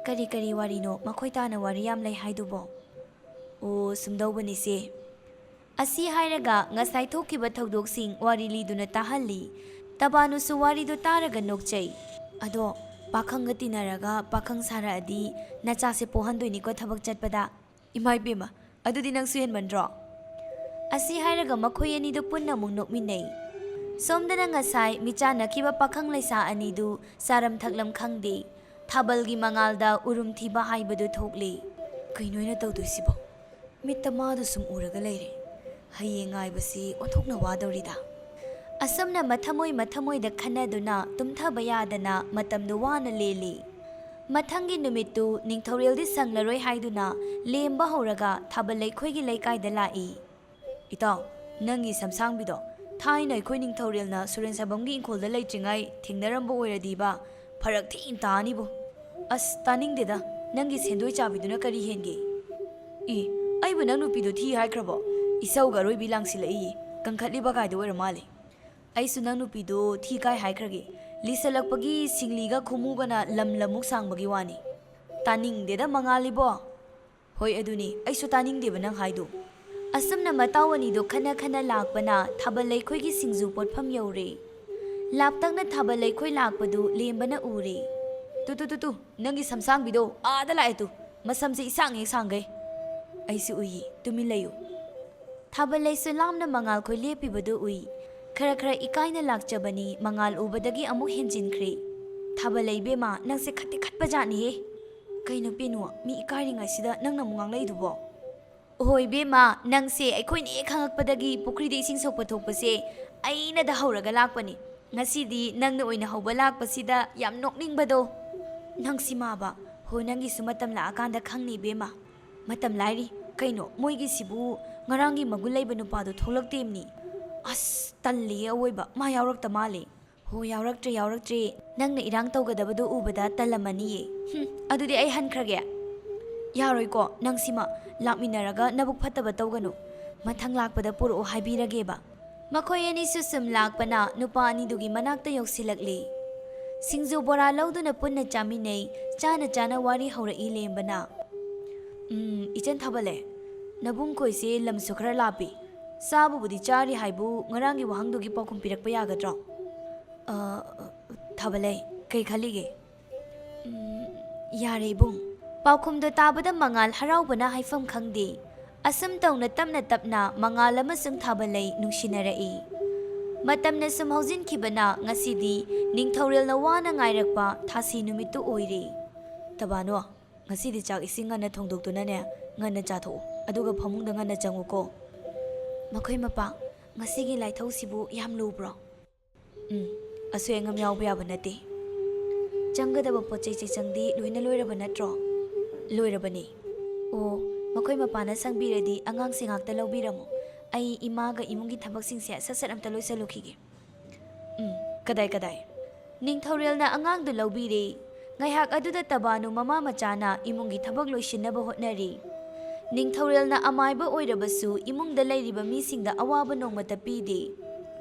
"ꯀꯔꯤ ꯀꯔꯤ ꯋꯥꯔꯤꯅꯣ ꯃꯈꯣꯏ ꯇꯥꯅ ꯋꯥꯔꯤ ꯌꯥꯝ ꯂꯩ ꯍꯥꯏꯗꯨꯕꯣ?" "ꯑꯣ, ꯁꯨꯝꯗꯧꯕꯅꯤꯁꯦ꯫" ꯑꯁꯤ ꯍꯥꯏꯔꯒ ꯉꯁꯥꯏ ꯊꯣꯛꯈꯤꯕ ꯊꯧꯗꯣꯛꯁꯤꯡ ꯋꯥꯔꯤ ꯂꯤꯗꯨꯅ ꯇꯥꯍꯜꯂꯤ꯫ ꯇꯕꯥꯅꯨꯁꯨ ꯋꯥꯔꯤꯗꯨ ꯇꯥꯔꯒ ꯅꯣꯛꯆꯩ꯫ "ꯑꯗꯣ ꯄꯥꯈꯪꯒ ꯇꯤꯟꯅꯔꯒ ꯄꯥꯈꯪ ꯁꯥꯔꯛꯑꯗꯤ ꯅꯆꯥꯁꯦ ꯄꯣꯛꯍꯟꯗꯣꯏꯅꯤꯀꯣ ꯊꯕꯛ ꯆꯠꯄꯗ꯫" "ꯏꯃꯥ ꯏꯕꯦꯝꯃ, ꯑꯗꯨꯗꯤ ꯅꯪꯁꯨ ꯍꯦꯟꯃꯟꯗ꯭ꯔꯣ?" ꯑꯁꯤ ꯍꯥꯏꯔꯒ ꯃꯈꯣꯏ ꯑꯅꯤꯗꯨ ꯄꯨꯟꯅ ꯑꯃꯨꯛ ꯅꯣꯛꯃꯤꯟꯅꯩ꯫ ꯁꯣꯝꯗꯅ ꯉꯁꯥꯏ ꯃꯤꯆꯥꯟꯅꯈꯤꯕ ꯄꯥꯈꯪ ꯂꯩꯁꯥ ꯑꯅꯤꯗꯨ ꯆꯥꯔꯝ ꯊꯛꯂꯝ ꯈꯪꯗꯦ, ꯊꯥꯕꯜꯒꯤ ꯃꯉꯥꯜꯗ ꯎꯔꯨꯝ ꯊꯤꯕ ꯍꯥꯏꯕꯗꯨ ꯊꯣꯛꯂꯤ꯫ "ꯀꯩꯅꯣ ꯑꯩꯅ ꯇꯧꯗꯣꯏꯁꯤꯕꯣ? ꯃꯤꯠꯇ ꯃꯥꯗꯨ ꯁꯨꯝ ꯎꯔꯒ ꯂꯩꯔꯦ꯫ ꯍꯌꯦꯡ ꯉꯥꯏꯕꯁꯤ ꯑꯣꯟꯊꯣꯛꯅ ꯋꯥꯗꯧꯔꯤꯗ꯫" ꯑꯁꯨꯝꯅ ꯃꯊꯃꯣꯏ ꯃꯊꯃꯣꯏꯗ ꯈꯟꯅꯗꯨꯅ ꯇꯨꯝꯊꯕ ꯌꯥꯗꯅ ꯃꯇꯝꯗꯨ ꯋꯥꯅ ꯂꯦꯜꯂꯤ꯫ ꯃꯊꯪꯒꯤ ꯅꯨꯃꯤꯠꯇꯨ ꯅꯤꯡꯊꯧꯔꯦꯜꯗꯤ ꯁꯪꯂꯔꯣꯏ ꯍꯥꯏꯗꯨꯅ ꯂꯦꯝꯕ ꯍꯧꯔꯒ ꯊꯥꯕꯜ ꯂꯩꯈꯣꯏꯒꯤ ꯂꯩꯀꯥꯏꯗ ꯂꯥꯛꯏ꯫ "ꯏꯇꯥꯎ, ꯅꯪꯒꯤ ꯁꯝꯁꯥꯡꯕꯤꯗꯣ ꯊꯥꯏꯅ ꯑꯩꯈꯣꯏ ꯅꯤꯡꯊꯧꯔꯦꯜꯅ ꯁꯨꯔꯦꯟ ꯁꯥꯕꯝꯒꯤ ꯏꯪꯈꯣꯜꯗ ꯂꯩꯇ꯭ꯔꯤꯉꯩ ꯊꯦꯡꯅꯔꯝꯕ ꯑꯣꯏꯔꯗꯤꯕ ꯐꯔꯛ ꯊꯤꯅ ꯇꯥꯅꯤꯕꯣ꯫" "ꯑꯁ, ꯇꯥꯅꯤꯡꯗꯦꯗ, ꯅꯪꯒꯤ ꯁꯦꯟꯗꯣꯏ ꯆꯥꯕꯤꯗꯨꯅ ꯀꯔꯤ ꯍꯦꯟꯒꯦ?" "ꯏ, ꯑꯩꯕꯨ ꯅꯪ ꯅꯨꯄꯤꯗꯣ ꯊꯤ ꯍꯥꯏꯈ꯭ꯔꯕꯣ? ꯏꯁꯧꯒ ꯑꯔꯣꯏꯕꯤ ꯂꯥꯡꯁꯤꯜꯂꯛꯏ, ꯀꯟꯈꯠꯂꯤꯕ ꯀꯥꯏꯗꯣ ꯑꯣꯏꯔ ꯃꯥꯜꯂꯦ꯫" "ꯑꯩꯁꯨ ꯅꯪ ꯅꯨꯄꯤꯗꯣ ꯊꯤ ꯀꯥꯏ ꯍꯥꯏꯈ꯭ꯔꯒꯦ? ꯂꯤꯁꯜꯂꯛꯄꯒꯤ ꯁꯤꯡꯂꯤꯒ ꯈꯨꯃꯨꯒꯅ ꯂꯝ ꯂꯝꯃꯨꯛ ꯁꯥꯡꯕꯒꯤ ꯋꯥꯅꯤ꯫" "ꯇꯥꯅꯤꯡꯗꯦꯗ ꯃꯉꯥꯜꯂꯤꯕꯣ꯫" "ꯍꯣꯏ, ꯑꯗꯨꯅꯤ, ꯑꯩꯁꯨ ꯇꯥꯅꯤꯡꯗꯦꯕ ꯅꯪ ꯍꯥꯏꯗꯣ꯫" ꯑꯁꯨꯝꯅ ꯃꯇꯥꯎ ꯑꯅꯤꯗꯣ ꯈꯟꯅ ꯈꯟꯅ ꯂꯥꯛꯄꯅ ꯊꯥꯕꯜ ꯂꯩꯈꯣꯏꯒꯤ ꯁꯤꯡꯖꯨ ꯄꯣꯠꯐꯝ ꯌꯧꯔꯦ꯫ ꯂꯥꯞꯇꯛꯅ ꯊꯥꯕꯜ ꯂꯩꯈꯣꯏ ꯂꯥꯛꯄꯗꯨ ꯂꯦꯝꯕꯅ ꯎꯔꯦ꯫ "ꯇꯨ, ꯇꯨ, ꯇꯨ, ꯇꯨ, ꯅꯪꯒꯤ ꯁꯝꯁꯥꯡꯕꯤꯗꯣ ꯑꯥꯗ ꯂꯥꯛꯑꯦ ꯇꯨ, ꯃꯁꯝꯁꯦ ꯏꯁꯥꯡ ꯍꯦꯛ ꯁꯥꯡꯒꯩ꯫" ꯑꯩꯁꯨ ꯎꯏꯌꯦ, ꯇꯨꯃꯤꯟ ꯂꯩꯌꯨ꯫ ꯊꯥꯕꯂꯩꯁꯨ ꯂꯥꯞꯅ ꯃꯉꯥꯜꯈꯣꯏ ꯂꯦꯞꯄꯤꯕꯗꯨ ꯎꯏ꯫ ꯈꯔ ꯈꯔ ꯏꯀꯥꯏꯅ ꯂꯥꯛꯆꯕꯅꯤ, ꯃꯉꯥꯜ ꯎꯕꯗꯒꯤ ꯑꯃꯨꯛ ꯍꯦꯟꯖꯤꯟꯈ꯭ꯔꯦ꯫ "ꯊꯥꯕꯂꯩ ꯏꯕꯦꯝꯃ, ꯅꯪꯁꯦ ꯈꯠꯇꯤ ꯈꯠꯄꯖꯥꯠꯅꯤꯍꯦ꯫ ꯀꯩꯅꯣ ꯄꯦꯅꯨ, ꯃꯤ ꯏꯀꯥꯏꯔꯤꯉꯩꯁꯤꯗ ꯅꯪꯅ ꯑꯃꯨꯛ ꯉꯥꯡꯂꯛꯏꯗꯨꯕꯣ?" "ꯍꯣꯏ ꯏꯕꯦꯝꯃ, ꯅꯪꯁꯦ ꯑꯩꯈꯣꯏꯅ ꯍꯦꯛ ꯈꯪꯉꯛꯄꯗꯒꯤ ꯄꯨꯈ꯭ꯔꯤꯗ ꯏꯁꯤꯡ ꯁꯣꯛꯄ ꯊꯣꯛꯄꯁꯦ ꯑꯩꯅꯗ ꯍꯧꯔꯒ ꯂꯥꯛꯄꯅꯤ꯫ ꯉꯁꯤꯗꯤ ꯅꯪꯅ ꯑꯣꯏꯅ ꯍꯧꯕ ꯂꯥꯛꯄꯁꯤꯗ ꯌꯥꯝ ꯅꯣꯛꯅꯤꯡꯕꯗꯣ꯫ ꯅꯪꯁꯤ ꯃꯥꯕ, ꯍꯣ, ꯅꯪꯒꯤꯁꯨ ꯃꯇꯝ ꯂꯥꯛꯑꯀꯥꯟꯗ ꯈꯪꯅꯤ ꯏꯕꯦꯝꯃ꯫ ꯃꯇꯝ ꯂꯥꯏꯔꯤ꯫ ꯀꯩꯅꯣ, ꯃꯣꯏꯒꯤꯁꯤꯕꯨ ꯉꯔꯥꯡꯒꯤ ꯃꯒꯨꯟ ꯂꯩꯕ ꯅꯨꯄꯥꯗꯣ ꯊꯣꯛꯂꯛꯇꯦꯝꯅꯤ꯫ ꯑꯁ, ꯇꯜꯂꯤꯌꯦ ꯑꯋꯣꯏꯕ, ꯃꯥ ꯌꯥꯎꯔꯛꯇ ꯃꯥꯜꯂꯦ꯫ ꯍꯣ, ꯌꯥꯎꯔꯛꯇ꯭ꯔꯦ, ꯌꯥꯎꯔꯛꯇ꯭ꯔꯦ꯫ ꯅꯪꯅ ꯏꯔꯥꯡ ꯇꯧꯒꯗꯕꯗꯣ ꯎꯕꯗ ꯇꯜꯂꯝꯃꯅꯤꯌꯦ꯫ ꯍꯨꯝ, ꯑꯗꯨꯗꯤ ꯑꯩ ꯍꯟꯈ꯭ꯔꯒꯦ꯫ ꯌꯥꯔꯣꯏꯀꯣ, ꯅꯪꯁꯤꯃ ꯂꯥꯛꯃꯤꯟꯅꯔꯒ ꯅꯕꯨꯛ ꯐꯠꯇꯕ ꯇꯧꯒꯅꯨ꯫ ꯃꯊꯪ ꯂꯥꯛꯄꯗ ꯄꯨꯔꯛꯑꯣ ꯍꯥꯏꯕꯤꯔꯒꯦꯕ꯫ ꯃꯈꯣꯏ ꯑꯅꯤꯁꯨ ꯁꯨꯝ ꯂꯥꯛꯄꯅ ꯅꯨꯄꯥ ꯑꯅꯤꯗꯨꯒꯤ ꯃꯅꯥꯛꯇ ꯌꯧꯁꯤꯜꯂꯛꯂꯤ꯫ ꯁꯤꯡꯖꯨ ꯕꯣꯔꯥ ꯂꯧꯗꯨꯅ ꯄꯨꯟꯅ ꯆꯥꯃꯤꯟꯅꯩ꯫ ꯆꯥꯅ ꯆꯥꯅ ꯋꯥꯔꯤ ꯍꯧꯔꯛꯏ ꯂꯦꯝꯕꯅ꯫ "ꯎꯝ, ꯏꯆꯟ ꯊꯥꯕꯂꯩ, ꯅꯕꯨꯡꯈꯣꯏꯁꯦ ꯂꯝꯁꯨ ꯈꯔ ꯂꯥꯞꯄꯤ꯫ ꯆꯥꯕꯕꯨꯗꯤ ꯆꯥꯔꯤ ꯍꯥꯏꯕꯨ ꯉꯔꯥꯡꯒꯤ ꯋꯥꯍꯪꯗꯨꯒꯤ ꯄꯥꯎꯈꯨꯝ ꯄꯤꯔꯛꯄ ꯌꯥꯒꯗ꯭ꯔꯣ?" "ꯑ, ꯊꯥꯕꯂꯩ, ꯀꯩ ꯈꯜꯂꯤꯒꯦ?" "ꯎꯝ, ꯌꯥꯔꯦ ꯏꯕꯨꯡ꯫" ꯄꯥꯎꯈꯨꯝꯗꯣ ꯇꯥꯕꯗ ꯃꯉꯥꯜ ꯍꯔꯥꯎꯕꯅ ꯍꯥꯏꯐꯝ ꯈꯪꯗꯦ꯫ ꯑꯁꯨꯝ ꯇꯧꯅ ꯇꯞꯅ ꯇꯞꯅ ꯃꯉꯥꯜ ꯑꯃꯁꯨꯡ ꯊꯥꯕꯂꯩ ꯅꯨꯡꯁꯤꯅꯔꯛꯏ꯫ ꯃꯇꯝꯅ ꯁꯨꯝ ꯍꯧꯖꯤꯟꯈꯤꯕꯅ ꯉꯁꯤꯗꯤ ꯅꯤꯡꯊꯧꯔꯦꯜꯅ ꯋꯥꯅ ꯉꯥꯏꯔꯛꯄ ꯊꯥꯁꯤ ꯅꯨꯃꯤꯠꯇꯨ ꯑꯣꯏꯔꯦ꯫ "ꯇꯕꯥꯅꯣ, ꯉꯁꯤꯗꯤ ꯆꯥꯛ ꯏꯁꯤꯡ ꯉꯟꯅ ꯊꯣꯡꯗꯣꯛꯇꯨꯅꯅꯦ, ꯉꯟꯅ ꯆꯥꯊꯣꯛꯎ, ꯑꯗꯨꯒ ꯐꯃꯨꯡꯗ ꯉꯟꯅ ꯆꯪꯉꯨꯀꯣ꯫" "ꯃꯈꯣꯏ ꯃꯄꯥ, ꯉꯁꯤꯒꯤ ꯂꯥꯏꯊꯧꯁꯤꯕꯨ ꯌꯥꯝ ꯂꯨꯕ꯭ꯔꯣ?" "ꯎꯝ, ꯑꯁꯣꯏ ꯑꯉꯥꯝ ꯌꯥꯎꯕ ꯌꯥꯕ ꯅꯠꯇꯦ꯫ ꯆꯪꯒꯗꯕ ꯄꯣꯠ ꯆꯩ ꯆꯩꯆꯪꯗꯤ ꯂꯣꯏꯅ ꯂꯣꯏꯔꯕ ꯅꯠꯇ꯭ꯔꯣ?" "ꯂꯣꯏꯔꯕꯅꯤ꯫" "ꯑꯣ, ꯃꯈꯣꯏ ꯃꯄꯥꯅ ꯁꯪꯕꯤꯔꯗꯤ ꯑꯉꯥꯡꯁꯦ ꯉꯥꯛꯇ ꯂꯧꯕꯤꯔꯝꯃꯨ꯫ ꯑꯩ ꯏꯃꯥꯒ ꯏꯃꯨꯡꯒꯤ ꯊꯕꯛꯁꯤꯡꯁꯦ ꯁꯠ ꯁꯠ ꯑꯝꯇ ꯂꯣꯏꯁꯜꯂꯨꯈꯤꯒꯦ꯫" "ꯎꯝ, ꯀꯗꯥꯏ, ꯀꯗꯥꯏ?" ꯅꯤꯡꯊꯧꯔꯦꯜꯅ ꯑꯉꯥꯡꯗꯨ ꯂꯧꯕꯤꯔꯦ꯫ ꯉꯥꯏꯍꯥꯛ ꯑꯗꯨꯗ ꯇꯕꯥꯅꯨ ꯃꯃꯥ ꯃꯆꯥꯅ ꯏꯃꯨꯡꯒꯤ ꯊꯕꯛ ꯂꯣꯏꯁꯤꯟꯅꯕ ꯍꯣꯠꯅꯔꯤ꯫ ꯅꯤꯡꯊꯧꯔꯦꯜꯅ ꯑꯃꯥꯏꯕ ꯑꯣꯏꯔꯕꯁꯨ ꯏꯃꯨꯡꯗ ꯂꯩꯔꯤꯕ ꯃꯤꯁꯤꯡꯗ ꯑꯋꯥꯕ ꯅꯣꯡꯃꯇ ꯄꯤꯗꯦ꯫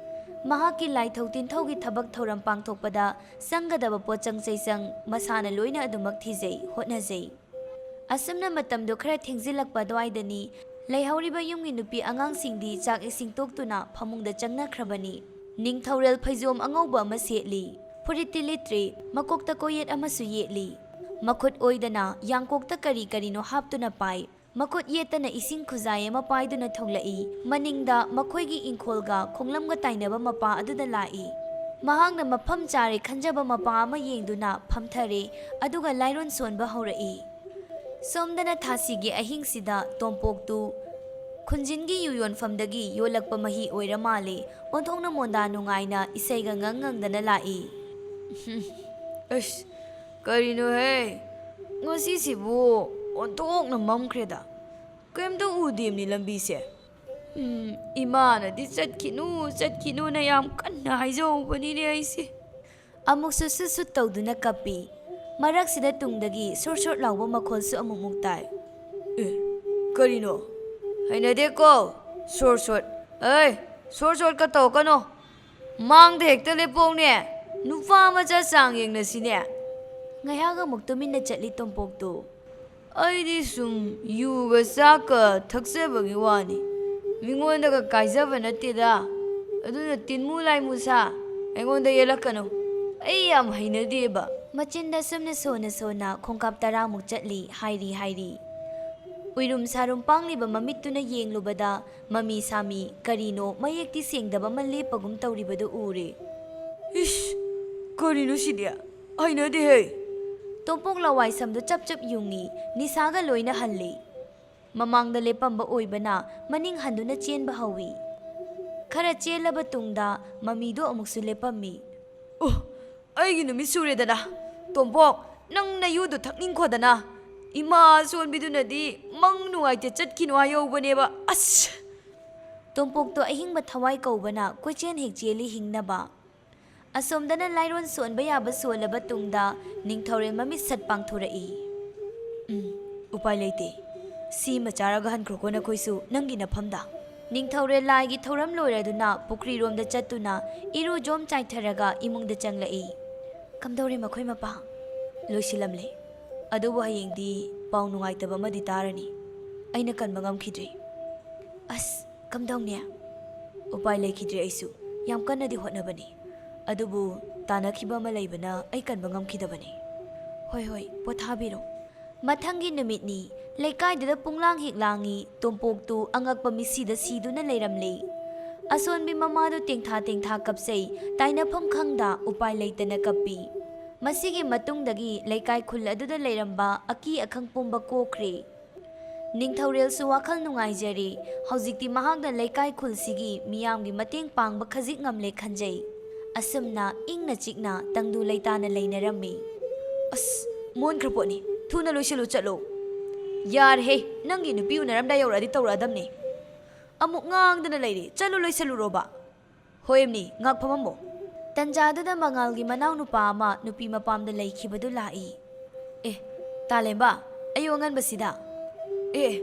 ꯃꯍꯥꯛꯀꯤ ꯂꯥꯏꯊꯧ ꯇꯤꯟꯊꯧꯒꯤ ꯊꯕꯛ ꯊꯧꯔꯝ ꯄꯥꯡꯊꯣꯛꯄꯗ ꯆꯪꯒꯗꯕ ꯄꯣꯠꯆꯪ ꯆꯩꯆꯪ ꯃꯁꯥꯅ ꯂꯣꯏꯅ ꯑꯗꯨꯃꯛ ꯊꯤꯖꯩ, ꯍꯣꯠꯅꯖꯩ꯫ ꯑꯁꯨꯝꯅ ꯃꯇꯝꯗꯣ ꯈꯔ ꯊꯦꯡꯖꯤꯜꯂꯛꯄ ꯑꯗꯨꯋꯥꯏꯗꯅꯤ꯫ ꯂꯩꯍꯧꯔꯤꯕ ꯌꯨꯝꯒꯤ ꯅꯨꯄꯤ ꯑꯉꯥꯡꯁꯤꯡꯗꯤ ꯆꯥꯛ ꯏꯁꯤꯡ ꯇꯣꯛꯇꯨꯅ ꯐꯃꯨꯡꯗ ꯆꯪꯅꯈ꯭ꯔꯕꯅꯤ꯫ ꯅꯤꯡꯊꯧꯔꯦꯜ ꯐꯩꯖꯣꯝ ꯑꯉꯧꯕ ꯑꯃ ꯁꯦꯠꯂꯤ꯫ ꯐꯨꯔꯤꯠꯇꯤ ꯂꯤꯠꯇ꯭ꯔꯤ, ꯃꯀꯣꯛꯇ ꯀꯣꯌꯦꯠ ꯑꯃꯁꯨ ꯌꯦꯠꯂꯤ꯫ ꯃꯈꯨꯠ ꯑꯣꯏꯗꯅ ꯌꯥꯡꯀꯣꯛꯇ ꯀꯔꯤ ꯀꯔꯤꯅꯣ ꯍꯥꯞꯇꯨꯅ ꯄꯥꯏ꯫ ꯃꯈꯨꯠ ꯌꯦꯠꯇꯅ ꯏꯁꯤꯡ ꯈꯨꯖꯥꯏ ꯑꯃ ꯄꯥꯏꯗꯨꯅ ꯊꯣꯛꯂꯛꯏ꯫ ꯃꯅꯤꯡꯗ ꯃꯈꯣꯏꯒꯤ ꯏꯪꯈꯣꯜꯒ ꯈꯣꯡꯂꯝꯒ ꯇꯥꯏꯅꯕ ꯃꯄꯥ ꯑꯗꯨꯗ ꯂꯥꯛꯏ꯫ ꯃꯍꯥꯛꯅ ꯃꯐꯝ ꯆꯥꯔꯦ ꯈꯟꯖꯕ ꯃꯄꯥ ꯑꯃ ꯌꯦꯡꯗꯨꯅ ꯐꯝꯊꯔꯦ, ꯑꯗꯨꯒ ꯂꯥꯏꯔꯣꯟ ꯁꯣꯟꯕ ꯍꯧꯔꯛꯏ꯫ ꯁꯣꯝꯗꯅ ꯊꯥꯁꯤꯒꯤ ꯑꯍꯤꯡꯁꯤꯗ ꯇꯣꯝꯄꯣꯛꯇꯨ ꯈꯨꯟꯖꯤꯟꯒꯤ ꯌꯨ ꯌꯣꯟꯐꯝꯗꯒꯤ ꯌꯣꯜꯂꯛꯄ ꯃꯍꯤ ꯑꯣꯏꯔ ꯃꯥꯜꯂꯦ꯫ ꯑꯣꯟꯊꯣꯛꯅ ꯃꯣꯟꯗꯥ ꯅꯨꯡꯉꯥꯏꯅ ꯏꯁꯩꯒ ꯉꯪ ꯉꯪꯗꯅ ꯂꯥꯛꯏ꯫ ꯑꯁ, ꯀꯔꯤꯅꯣꯍꯦ? ꯉꯁꯤꯁꯤꯕꯨ ꯑꯣꯟꯊꯣꯛꯅ ꯃꯝꯈ꯭ꯔꯦꯗ꯫ ꯀꯩꯝꯇ ꯎꯗꯦꯝꯅꯤ ꯂꯝꯕꯤꯁꯦ꯫ ꯎꯝ, ꯏꯃꯥꯅꯗꯤ "ꯆꯠꯈꯤꯅꯨ, ꯆꯠꯈꯤꯅꯨꯅ" ꯌꯥꯝ ꯀꯟꯅ ꯍꯥꯏꯖꯍꯧꯕꯅꯤꯅꯦ ꯑꯩꯁꯦ꯫ ꯑꯃꯨꯛꯁꯨ ꯁꯨꯠ ꯁꯨꯠ ꯇꯧꯗꯨꯅ ꯀꯞꯄꯤ꯫ ꯃꯔꯛꯁꯤꯗ ꯇꯨꯡꯗꯒꯤ ꯁꯣꯔ ꯁꯣꯔ ꯂꯥꯎꯕ ꯃꯈꯣꯜꯁꯨ ꯑꯃꯨꯛꯃꯨꯛ ꯇꯥꯏ꯫ ꯑꯦ, ꯀꯔꯤꯅꯣ? ꯍꯩꯅꯗꯦꯀꯣ, ꯁꯣꯔ ꯁꯣꯔ꯫ ꯑꯩ, ꯁꯣꯔ ꯁꯣꯔꯠꯀ ꯇꯧꯔꯛꯀꯅꯣ꯫ ꯃꯥꯡꯗ ꯍꯦꯛꯇ ꯂꯦꯞꯄꯣꯛꯅꯦ꯫ ꯅꯨꯄꯥ ꯃꯆꯥ ꯆꯥꯡ ꯌꯦꯡꯅꯁꯤꯅꯦ꯫ ꯉꯥꯏꯍꯥꯛ ꯑꯃꯨꯛ ꯇꯨꯃꯤꯟꯅ ꯆꯠꯂꯤ ꯇꯣꯝꯄꯣꯛꯇꯨ꯫ ꯑꯩꯗꯤ ꯁꯨꯝ ꯌꯨꯒ ꯆꯥꯛꯀ ꯊꯛꯆꯕꯒꯤ ꯋꯥꯅꯤ꯫ ꯃꯤꯉꯣꯟꯗꯒ ꯀꯥꯏꯖꯕ ꯅꯠꯇꯦꯗ꯫ ꯑꯗꯨꯅ ꯇꯤꯟꯃꯨ ꯂꯥꯏꯃꯨ ꯁꯥ ꯑꯩꯉꯣꯟꯗ ꯌꯦꯜꯂꯛꯀꯅꯨ꯫ ꯑꯩ ꯌꯥꯝ ꯍꯩꯅꯗꯦꯕ꯫ ꯃꯆꯤꯟꯗ ꯁꯨꯝꯅ ꯁꯣꯟꯅ ꯁꯣꯟꯅ ꯈꯣꯡꯀꯥꯞ ꯇꯔꯥꯃꯨꯛ ꯆꯠꯂꯤ ꯍꯥꯏꯔꯤ ꯍꯥꯏꯔꯤ꯫ ꯎꯏꯔꯨꯝ ꯁꯥꯔꯨꯝ ꯄꯥꯡꯂꯤꯕ ꯃꯃꯤꯠꯇꯨꯅ ꯌꯦꯡꯂꯨꯕꯗ ꯃꯃꯤ ꯁꯥꯃꯤ ꯀꯔꯤꯅꯣ ꯃꯌꯦꯛꯇꯤ ꯁꯦꯡꯗꯕ ꯑꯃ ꯂꯦꯞꯄꯒꯨꯝ ꯇꯧꯔꯤꯕꯗꯨ ꯎꯔꯦ꯫ ꯏꯁ! ꯀꯔꯤꯅꯣ ꯁꯤꯗꯤ? ꯍꯩꯅꯗꯦꯍꯦ! ꯇꯣꯝꯄꯣꯛ ꯂꯋꯥꯏ ꯁꯝꯗꯨ ꯆꯞ ꯆꯞ ꯌꯨꯡꯉꯤ, ꯅꯤꯁꯥꯒ ꯂꯣꯏꯅ ꯍꯜꯂꯤ꯫ ꯃꯃꯥꯡꯗ ꯂꯦꯞꯄꯝꯕ ꯑꯣꯏꯕꯅ ꯃꯅꯤꯡ ꯍꯟꯗꯨꯅ ꯆꯦꯟꯕ ꯍꯧꯏ꯫ ꯈꯔ ꯆꯦꯜꯂꯕ ꯇꯨꯡꯗ ꯃꯃꯤꯗꯨ ꯑꯃꯨꯛꯁꯨ ꯂꯦꯞꯄꯝꯃꯤ꯫ ꯑꯣ, ꯑꯩꯒꯤ ꯅꯨꯃꯤꯠ ꯁꯨꯔꯦꯗꯅ꯫ ꯇꯣꯝꯄꯣꯛ, ꯅꯪ ꯅꯌꯨꯗꯨ ꯊꯛꯅꯤꯡꯈꯣꯗꯅ꯫ ꯏꯃꯥ ꯑꯁꯣꯟꯕꯤꯗꯨꯅꯗꯤ ꯃꯪ ꯅꯨꯡꯉꯥꯏꯇꯦ ꯆꯠꯈꯤꯅꯨ ꯍꯥꯏꯍꯧꯕꯅꯦꯕ꯫ ꯑꯁ! ꯇꯣꯝꯄꯣꯛꯇꯣ ꯑꯍꯤꯡꯕ ꯊꯋꯥꯏ ꯀꯧꯕꯅ ꯀꯣꯏꯆꯦꯟ ꯍꯦꯛ ꯆꯦꯜꯂꯤ ꯍꯤꯡꯅꯕ꯫ ꯑꯁꯣꯝꯗꯅ ꯂꯥꯏꯔꯣꯟ ꯁꯣꯟꯕ ꯌꯥꯕ ꯁꯣꯜꯂꯕ ꯇꯨꯡꯗ ꯅꯤꯡꯊꯧꯔꯦꯜ ꯃꯃꯤꯠ ꯁꯠ ꯄꯥꯡꯊꯣꯔꯛꯏ꯫ ꯎꯝ, ꯎꯄꯥꯏ ꯂꯩꯇꯦ꯫ ꯁꯤꯃ ꯆꯥꯔꯒ ꯍꯟꯈ꯭ꯔꯣꯀꯣ ꯅꯈꯣꯏꯁꯨ ꯅꯪꯒꯤ ꯅꯐꯝꯗ꯫ ꯅꯤꯡꯊꯧꯔꯦꯜ ꯂꯥꯏꯒꯤ ꯊꯧꯔꯝ ꯂꯣꯏꯔꯗꯨꯅ ꯄꯨꯈ꯭ꯔꯤꯔꯣꯝꯗ ꯆꯠꯇꯨꯅ ꯏꯔꯨ ꯖꯣꯝ ꯆꯥꯏꯊꯔꯒ ꯏꯃꯨꯡꯗ ꯆꯪꯂꯛꯏ꯫ ꯀꯝꯗꯧꯔꯦ ꯃꯈꯣꯏ ꯃꯄꯥ? ꯂꯣꯏꯁꯤꯜꯂꯝꯂꯦ꯫ ꯑꯗꯨꯕꯨ ꯍꯌꯦꯡꯗꯤ ꯄꯥꯎ ꯅꯨꯡꯉꯥꯏꯇꯕ ꯑꯃꯗꯤ ꯇꯥꯔꯅꯤ꯫ ꯑꯩꯅ ꯀꯟꯕ ꯉꯝꯈꯤꯗ꯭ꯔꯦ꯫ ꯑꯁ, ꯀꯝꯗꯧꯅꯤ? ꯎꯄꯥꯏ ꯂꯩꯈꯤꯗ꯭ꯔꯦ ꯑꯩꯁꯨ꯫ ꯌꯥꯝ ꯀꯟꯅꯗꯤ ꯍꯣꯠꯅꯕꯅꯤ꯫ ꯑꯗꯨꯕꯨ ꯇꯥꯅꯈꯤꯕ ꯑꯃ ꯂꯩꯕꯅ ꯑꯩ ꯀꯟꯕ ꯉꯝꯈꯤꯗꯕꯅꯤ꯫ ꯍꯣꯏ, ꯍꯣꯏ, ꯄꯣꯊꯥꯕꯤꯔꯣ꯫ ꯃꯊꯪꯒꯤ ꯅꯨꯃꯤꯠꯅꯤ꯫ ꯂꯩꯀꯥꯏꯗꯨꯗ ꯄꯨꯡꯂꯥꯡ ꯍꯦꯛ ꯂꯥꯡꯏ꯫ ꯇꯣꯝꯄꯣꯛꯇꯨ ꯑꯉꯛꯄ ꯃꯤꯠꯁꯤꯗ ꯁꯤꯗꯨꯅ ꯂꯩꯔꯝꯂꯦ꯫ ꯑꯁꯣꯟꯕꯤ ꯃꯃꯥꯗꯨ ꯇꯦꯡꯊꯥ ꯇꯦꯡꯊꯥ ꯀꯞꯆꯩ꯫ ꯇꯥꯏꯅꯐꯝ ꯈꯪꯗ ꯎꯄꯥꯏ ꯂꯩꯇꯅ ꯀꯞꯄꯤ꯫ ꯃꯁꯤꯒꯤ ꯃꯇꯨꯡꯗꯒꯤ ꯂꯩꯀꯥꯏ ꯈꯨꯜ ꯑꯗꯨꯗ ꯂꯩꯔꯝꯕ ꯑꯀꯤ ꯑꯈꯪ ꯄꯨꯝꯕ ꯀꯣꯛꯈ꯭ꯔꯦ꯫ ꯅꯤꯡꯊꯧꯔꯦꯜꯁꯨ ꯋꯥꯈꯜ ꯅꯨꯡꯉꯥꯏꯖꯔꯦ꯫ ꯍꯧꯖꯤꯛꯇꯤ ꯃꯍꯥꯛꯅ ꯂꯩꯀꯥꯏ ꯈꯨꯜꯁꯤꯒꯤ ꯃꯤꯌꯥꯝꯒꯤ ꯃꯇꯦꯡ ꯄꯥꯡꯕ ꯈꯖꯤꯛ ꯉꯝꯂꯦ ꯈꯟꯖꯩ꯫ ꯑꯁꯨꯝꯅ ꯏꯪꯅ ꯆꯤꯛꯅ ꯇꯪꯗꯨ ꯂꯩꯇꯥꯅ ꯂꯩꯅꯔꯝꯃꯤ꯫ ꯑꯁ, ꯃꯣꯟꯈ꯭ꯔ ꯄꯣꯠꯅꯤ꯫ ꯊꯨꯅ ꯂꯣꯏꯁꯤꯜꯂꯨ ꯆꯠꯂꯣ꯫ ꯌꯥꯔꯦꯍꯦ, ꯅꯪꯒꯤ ꯅꯨꯄꯤ ꯎꯅꯔꯝꯗꯥꯏ ꯌꯧꯔꯛꯑꯗꯤ ꯇꯧꯔꯛꯑꯗꯝꯅꯤ꯫ ꯑꯃꯨꯛ ꯉꯥꯡꯗꯅ ꯂꯩꯔꯦ꯫ ꯆꯠꯂꯨ ꯂꯣꯏꯁꯤꯜꯂꯨꯔꯣꯕ꯫ ꯍꯣꯏ ꯑꯝꯅꯤ, ꯉꯥꯛ ꯐꯝꯃꯝꯃꯣ꯫ ꯇꯟꯖꯥꯗꯨꯗ ꯃꯉꯥꯜꯒꯤ ꯃꯅꯥꯎꯅꯨꯄꯥ ꯑꯃ ꯅꯨꯄꯤ ꯃꯄꯥꯝꯗ ꯂꯩꯈꯤꯕꯗꯨ ꯂꯥꯛꯏ꯫ ꯑꯦ, ꯇꯥꯂꯦꯝꯕ, ꯑꯌꯨꯛ ꯑꯉꯟꯕꯁꯤꯗ? ꯑꯦ,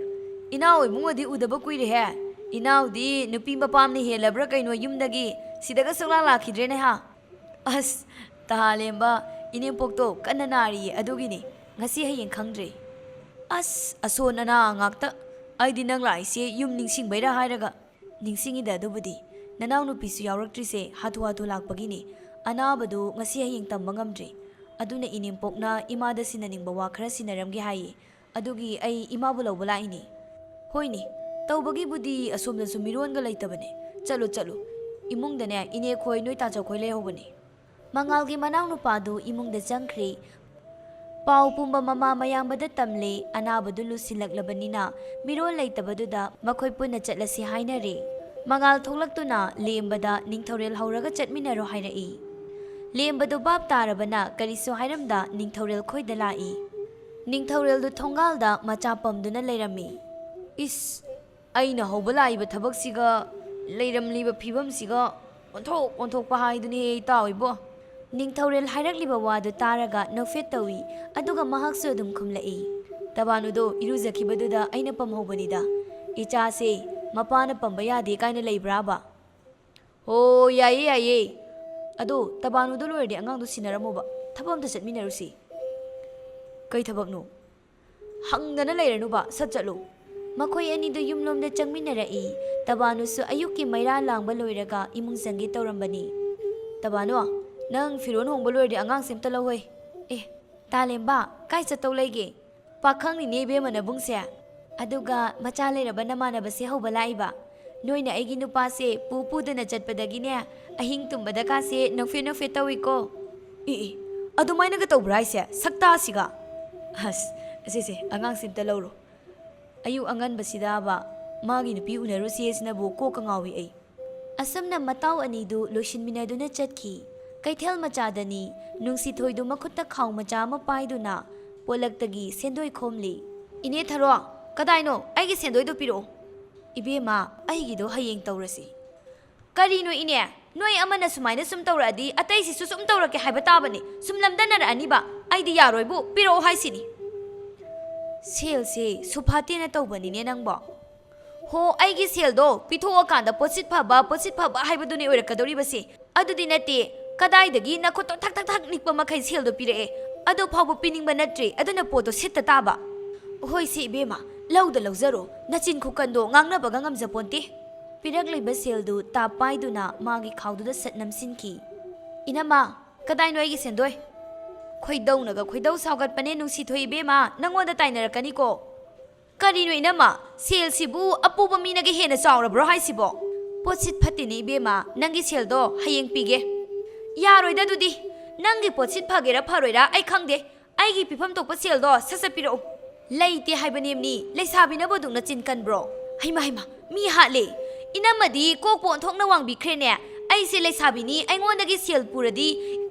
ꯏꯅꯥꯎ ꯏꯕꯨꯡꯉꯣꯗꯤ ꯎꯗꯕ ꯀꯨꯏꯔꯦꯍꯦ꯫ ꯏꯅꯥꯎꯗꯤ ꯅꯨꯄꯤ ꯃꯄꯥꯝꯅ ꯍꯦꯜꯂꯕ꯭ꯔꯥ ꯀꯩꯅꯣ ꯌꯨꯝꯗꯒꯤ ꯁꯤꯗꯒ ꯁꯨꯡꯂꯥꯛ ꯂꯥꯛꯈꯤꯗ꯭ꯔꯦꯅꯦ ꯍꯥ? ꯑꯁ, ꯇꯥꯂꯦꯝꯕ, ꯏꯅꯦꯝꯄꯣꯛꯇꯣ ꯀꯟꯅ ꯅꯥꯔꯤꯌꯦ, ꯑꯗꯨꯒꯤꯅꯤ ꯉꯁꯤ ꯍꯌꯦꯡ ꯈꯪꯗ꯭ꯔꯤ꯫ ꯑꯁ, ꯑꯁꯣꯟ ꯑꯅꯥ ꯉꯥꯛꯇ꯫ ꯑꯩꯗꯤ ꯅꯪ ꯂꯥꯛꯏꯁꯦ ꯌꯨꯝ ꯅꯤꯡꯁꯤꯡꯕꯩꯔꯥ ꯍꯥꯏꯔꯒ꯫ ꯅꯤꯡꯁꯤꯡꯉꯤꯗ ꯑꯗꯨꯕꯨꯗꯤ꯫ ꯅꯅꯥꯎꯅꯨꯄꯤꯁꯨ ꯌꯥꯎꯔꯛꯇ꯭ꯔꯤꯁꯦ ꯍꯥꯊꯨ ꯍꯥꯊꯨ ꯂꯥꯛꯄꯒꯤꯅꯤ꯫ ꯑꯅꯥꯕꯗꯨ ꯉꯁꯤ ꯍꯌꯦꯡ ꯇꯝꯕ ꯉꯝꯗ꯭ꯔꯤ꯫ ꯑꯗꯨꯅ ꯏꯅꯦꯝꯄꯣꯛꯅ ꯏꯃꯥꯗ ꯁꯤꯟꯅꯅꯤꯡꯕ ꯋꯥ ꯈꯔ ꯁꯤꯟꯅꯔꯝꯒꯦ ꯍꯥꯏꯌꯦ꯫ ꯑꯗꯨꯒꯤ ꯑꯩ ꯏꯃꯥꯕꯨ ꯂꯧꯕ ꯂꯥꯛꯏꯅꯤ꯫ ꯍꯣꯏꯅꯦ, ꯇꯧꯕꯒꯤꯕꯨꯗꯤ ꯑꯁꯣꯝꯗꯁꯨ ꯃꯤꯔꯣꯟꯒ ꯂꯩꯇꯕꯅꯦ꯫ ꯆꯠꯂꯨ, ꯆꯠꯂꯨ꯫ ꯏꯃꯨꯡꯗꯅꯦ ꯏꯅꯦꯈꯣꯏ ꯅꯣꯏ ꯇꯥꯆꯧꯈꯣꯏ ꯂꯩꯍꯧꯕꯅꯦ꯫ ꯃꯉꯥꯜꯒꯤ ꯃꯅꯥꯎꯅꯨꯄꯥꯗꯨ ꯏꯃꯨꯡꯗ ꯆꯪꯈ꯭ꯔꯦ꯫ ꯄꯥꯎ ꯄꯨꯝꯕ ꯃꯃꯥ ꯃꯌꯥꯝꯕꯗ ꯇꯝꯂꯦ꯫ ꯑꯅꯥꯕꯗꯨ ꯂꯨꯁꯤꯜꯂꯛꯂꯕꯅꯤꯅ ꯃꯤꯔꯣꯜ ꯂꯩꯇꯕꯗꯨꯗ ꯃꯈꯣꯏ ꯄꯨꯟꯅ ꯆꯠꯂꯁꯤ ꯍꯥꯏꯅꯔꯦ꯫ ꯃꯉꯥꯜ ꯊꯣꯛꯂꯛꯇꯨꯅ ꯂꯦꯝꯕꯗ ꯅꯤꯡꯊꯧꯔꯦꯜ ꯍꯧꯔꯒ ꯆꯠꯃꯤꯟꯅꯔꯣ ꯍꯥꯏꯔꯛꯏ꯫ ꯂꯦꯝꯕꯗꯨ ꯚꯥꯞ ꯇꯥꯔꯕꯅ ꯀꯔꯤꯁꯨ ꯍꯥꯏꯔꯝꯗ ꯅꯤꯡꯊꯧꯔꯦꯜ ꯈꯣꯏꯗ ꯂꯥꯛꯏ꯫ ꯅꯤꯡꯊꯧꯔꯦꯜꯗꯨ ꯊꯣꯡꯒꯥꯜꯗ ꯃꯆꯥ ꯄꯝꯗꯨꯅ ꯂꯩꯔꯝꯃꯤ꯫ ꯏꯁ, ꯑꯩꯅ ꯍꯧꯕ ꯂꯥꯛꯏꯕ ꯊꯕꯛꯁꯤꯒ ꯂꯩꯔꯝꯂꯤꯕ ꯐꯤꯕꯝꯁꯤꯒ ꯑꯣꯟꯊꯣꯛ ꯑꯣꯟꯊꯣꯛꯄ ꯍꯥꯏꯗꯨꯅꯤꯍꯦ ꯏꯇꯥꯎ ꯏꯕꯣ꯫ ꯅꯤꯡꯊꯧꯔꯦꯜ ꯍꯥꯏꯔꯛꯂꯤꯕ ꯋꯥꯗꯨ ꯇꯥꯔꯒ ꯅꯣꯛꯐꯦꯠ ꯇꯧꯏ, ꯑꯗꯨꯒ ꯃꯍꯥꯛꯁꯨ ꯑꯗꯨꯝ ꯈꯨꯝꯂꯛꯏ꯫ ꯇꯕꯥꯅꯨꯗꯣ ꯏꯔꯨꯖꯈꯤꯕꯗꯨꯗ ꯑꯩꯅ ꯄꯝꯍꯧꯕꯅꯤꯗ꯫ ꯏꯆꯥꯁꯦ ꯃꯄꯥꯅ ꯄꯝꯕ ꯌꯥꯗꯦ ꯀꯥꯏꯅ ꯂꯩꯕ꯭ꯔꯥꯕ? ꯍꯣ, ꯌꯥꯏꯌꯦ, ꯌꯥꯏꯌꯦ꯫ ꯑꯗꯣ ꯇꯕꯥꯅꯨꯗꯣ ꯂꯣꯏꯔꯗꯤ ꯑꯉꯥꯡꯗꯣ ꯁꯤꯟꯅꯔꯝꯃꯣꯕ꯫ ꯊꯕꯛ ꯑꯝꯇ ꯆꯠꯃꯤꯟꯅꯔꯨꯁꯤ꯫ ꯀꯩ ꯊꯕꯛꯅꯣ? ꯍꯪꯗꯅ ꯂꯩꯔꯅꯨꯕ, ꯁꯠ ꯆꯠꯂꯨ꯫ ꯃꯈꯣꯏ ꯑꯅꯤꯗꯨ ꯌꯨꯝꯂꯣꯝꯗ ꯆꯪꯃꯤꯟꯅꯔꯛꯏ꯫ ꯇꯕꯥꯅꯨꯁꯨ ꯑꯌꯨꯛꯀꯤ ꯃꯩꯔꯥ ꯂꯥꯡꯕ ꯂꯣꯏꯔꯒ ꯏꯃꯨꯡ ꯆꯪꯒꯦ ꯇꯧꯔꯝꯕꯅꯤ꯫ ꯇꯕꯥꯅꯨ, ꯅꯪ ꯐꯤꯔꯣꯜ ꯍꯣꯡꯕ ꯂꯣꯏꯔꯗꯤ ꯑꯉꯥꯡꯁꯦ ꯑꯝꯇ ꯂꯧꯍꯣꯏ꯫ ꯑꯦ, ꯇꯥꯂꯦꯝꯕ, ꯀꯥꯏ ꯆꯠꯇꯧ ꯂꯩꯒꯦ? ꯄꯥꯈꯪꯅꯤꯅꯦ ꯏꯕꯦꯝꯃ ꯅꯕꯨꯡꯁꯦ꯫ ꯑꯗꯨꯒ ꯃꯆꯥ ꯂꯩꯔꯕ ꯅꯃꯥꯟꯅꯕꯁꯦ ꯍꯧꯕ ꯂꯥꯛꯏꯕ꯫ ꯅꯣꯏꯅ ꯑꯩꯒꯤ ꯅꯨꯄꯥꯁꯦ ꯄꯨ ꯄꯨꯗꯅ ꯆꯠꯄꯗꯒꯤꯅꯦ, ꯑꯍꯤꯡ ꯇꯨꯝꯕꯗ ꯀꯥꯁꯦ ꯅꯣꯛꯐꯦꯠ ꯅꯣꯛꯐꯦꯠ ꯇꯧꯏꯀꯣ꯫ ꯑꯦ, ꯑꯦ, ꯑꯗꯨꯃꯥꯏꯅꯒ ꯇꯧꯕ꯭ꯔꯥ ꯍꯥꯏꯁꯦ? ꯁꯛꯇꯥꯁꯤꯒ꯫ ꯑꯁ, ꯑꯁꯤꯁꯦ, ꯑꯉꯥꯡꯁꯤ ꯑꯝꯇ ꯂꯧꯔꯣ꯫ ꯑꯌꯨꯛ ꯑꯉꯟꯕꯁꯤꯗꯕ ꯃꯥꯒꯤ ꯅꯨꯄꯤ ꯎꯅꯔꯨꯁꯤ ꯍꯥꯏꯁꯤꯅꯕꯨ ꯀꯣꯛꯀ ꯉꯥꯎꯏ ꯑꯩ꯫ ꯑꯁꯨꯝꯅ ꯃꯇꯥꯎ ꯑꯅꯤꯗꯨ ꯂꯣꯏꯁꯤꯟꯃꯤꯟꯅꯗꯨꯅ ꯆꯠꯈꯤ꯫ ꯀꯩꯊꯦꯜ ꯃꯆꯥꯗꯅꯤ ꯅꯨꯡꯁꯤꯊꯣꯏꯗꯨ ꯃꯈꯨꯠꯇ ꯈꯥꯎ ꯃꯆꯥ ꯑꯃ ꯄꯥꯏꯗꯨꯅ ꯄꯣꯂꯛꯇꯒꯤ ꯁꯦꯟꯗꯣꯏ ꯈꯣꯝꯂꯤ꯫ "ꯏꯅꯦ ꯊꯔꯣ, ꯀꯗꯥꯏꯅꯣ? ꯑꯩꯒꯤ ꯁꯦꯟꯗꯣꯏꯗꯣ ꯄꯤꯔꯛꯑꯣ꯫" "ꯏꯕꯦꯝꯃ, ꯑꯩꯒꯤꯗꯣ ꯍꯌꯦꯡ ꯇꯧꯔꯁꯤ꯫" "ꯀꯔꯤꯅꯣ ꯏꯅꯦ? ꯅꯣꯏ ꯑꯃꯅ ꯁꯨꯃꯥꯏꯅ ꯁꯨꯝ ꯇꯧꯔꯛꯑꯗꯤ ꯑꯇꯩꯁꯤꯁꯨ ꯁꯨꯝ ꯇꯧꯔꯛꯀꯦ ꯍꯥꯏꯕ ꯇꯥꯕꯅꯤ꯫ ꯁꯨꯝ ꯂꯝꯗꯟꯅꯔꯛꯑꯅꯤꯕ꯫ ꯑꯩꯗꯤ ꯌꯥꯔꯣꯏꯕꯨ, ꯄꯤꯔꯛꯑꯣ ꯍꯥꯏꯁꯤꯅꯤ꯫" "ꯁꯦꯜꯁꯦ ꯁꯨꯐꯥꯠꯇꯦꯅ ꯇꯧꯕꯅꯤꯅꯦ ꯅꯪꯕꯣ꯫" "ꯍꯣ, ꯑꯩꯒꯤ ꯁꯦꯜꯗꯣ ꯄꯤꯊꯣꯛꯑꯀꯥꯟꯗ ꯄꯣꯠꯁꯤꯠ ꯐꯕ, ꯄꯣꯠꯁꯤꯠ ꯐꯕ ꯍꯥꯏꯕꯗꯨꯅꯤ ꯑꯣꯏꯔꯛꯀꯗꯧꯔꯤꯕꯁꯦ꯫ ꯑꯗꯨꯗꯤ ꯅꯠꯇꯦ, ꯀꯗꯥꯏꯗꯒꯤ ꯅꯈꯨꯠꯇꯣ ꯊꯛ ꯊꯛ ꯊꯛ ꯅꯤꯛꯄ ꯃꯈꯩ ꯁꯦꯜꯗꯣ ꯄꯤꯔꯛꯑꯦ꯫ ꯑꯗꯨ ꯐꯥꯎꯕ ꯄꯤꯅꯤꯡꯕ ꯅꯠꯇ꯭ꯔꯦ, ꯑꯗꯨꯅ ꯄꯣꯠꯇꯣ ꯁꯤꯠꯇ ꯇꯥꯕ꯫" "ꯍꯣꯏꯁꯦ ꯏꯕꯦꯝꯃ, ꯂꯧꯗ ꯂꯧꯖꯔꯣ, ꯅꯆꯤꯟ ꯈꯨꯀꯟꯗꯣ ꯉꯥꯡꯅꯕꯒ ꯉꯝꯖꯄꯣꯟꯇꯦ꯫" ꯄꯤꯔꯛꯂꯤꯕ ꯁꯦꯜꯗꯨ ꯇꯥꯞ ꯄꯥꯏꯗꯨꯅ ꯃꯥꯒꯤ ꯈꯥꯎꯗꯨꯗ ꯁꯠ ꯅꯝꯁꯤꯟꯈꯤ꯫ "ꯏꯅꯝꯃ, ꯀꯗꯥꯏꯅꯣ ꯑꯩꯒꯤ ꯁꯦꯟꯗꯣꯏ?" "ꯈꯣꯏꯗꯧꯅꯒ ꯈꯣꯏꯗꯧ ꯁꯥꯎꯒꯠꯄꯅꯦ ꯅꯨꯡꯁꯤꯊꯣꯏ ꯏꯕꯦꯝꯃ, ꯅꯪꯉꯣꯟꯗ ꯇꯥꯏꯅꯔꯛꯀꯅꯤꯀꯣ꯫" "ꯀꯔꯤꯅꯣ ꯏꯅꯝꯃ, ꯁꯦꯜꯁꯤꯕꯨ ꯑꯄꯨꯕ ꯃꯤꯅꯒ ꯍꯦꯟꯅ ꯆꯥꯎꯔꯕ꯭ꯔꯣ ꯍꯥꯏꯁꯤꯕꯣ?" "ꯄꯣꯠꯁꯤꯠ ꯐꯠꯇꯦꯅꯦ ꯏꯕꯦꯝꯃ, ꯅꯪꯒꯤ ꯁꯦꯜꯗꯣ ꯍꯌꯦꯡ ꯄꯤꯒꯦ꯫" "ꯌꯥꯔꯣꯏꯗ ꯑꯗꯨꯗꯤ, ꯅꯪꯒꯤ ꯄꯣꯠꯁꯤꯠ ꯐꯒꯦꯔꯥ ꯐꯔꯣꯏꯔꯥ ꯑꯩ ꯈꯪꯗꯦ, ꯑꯩꯒꯤ ꯄꯤꯐꯝ ꯊꯣꯛꯄ ꯁꯦꯜꯗꯣ ꯁꯠ ꯁꯠ ꯄꯤꯔꯛꯎ꯫" "ꯂꯩꯇꯦ ꯍꯥꯏꯕꯅꯦꯝꯅꯤ, ꯂꯩꯁꯥꯕꯤꯅꯕꯨ ꯑꯗꯨꯛ ꯅꯆꯤꯟ ꯀꯟꯕ꯭ꯔꯣ? ꯍꯩꯃꯥ ꯍꯩꯃꯥ, ꯃꯤ ꯍꯥꯠꯂꯦ꯫ ꯏꯅꯝꯃꯗꯤ ꯀꯣꯛꯄꯨ ꯑꯣꯟꯊꯣꯛꯅ ꯋꯥꯡꯕꯤꯈ꯭ꯔꯦꯅꯦ꯫ ꯑꯩꯁꯦ ꯂꯩꯁꯥꯕꯤꯅꯤ, ꯑꯩꯉꯣꯟꯗꯒꯤ ꯁꯦꯜ ꯄꯨꯔꯗꯤ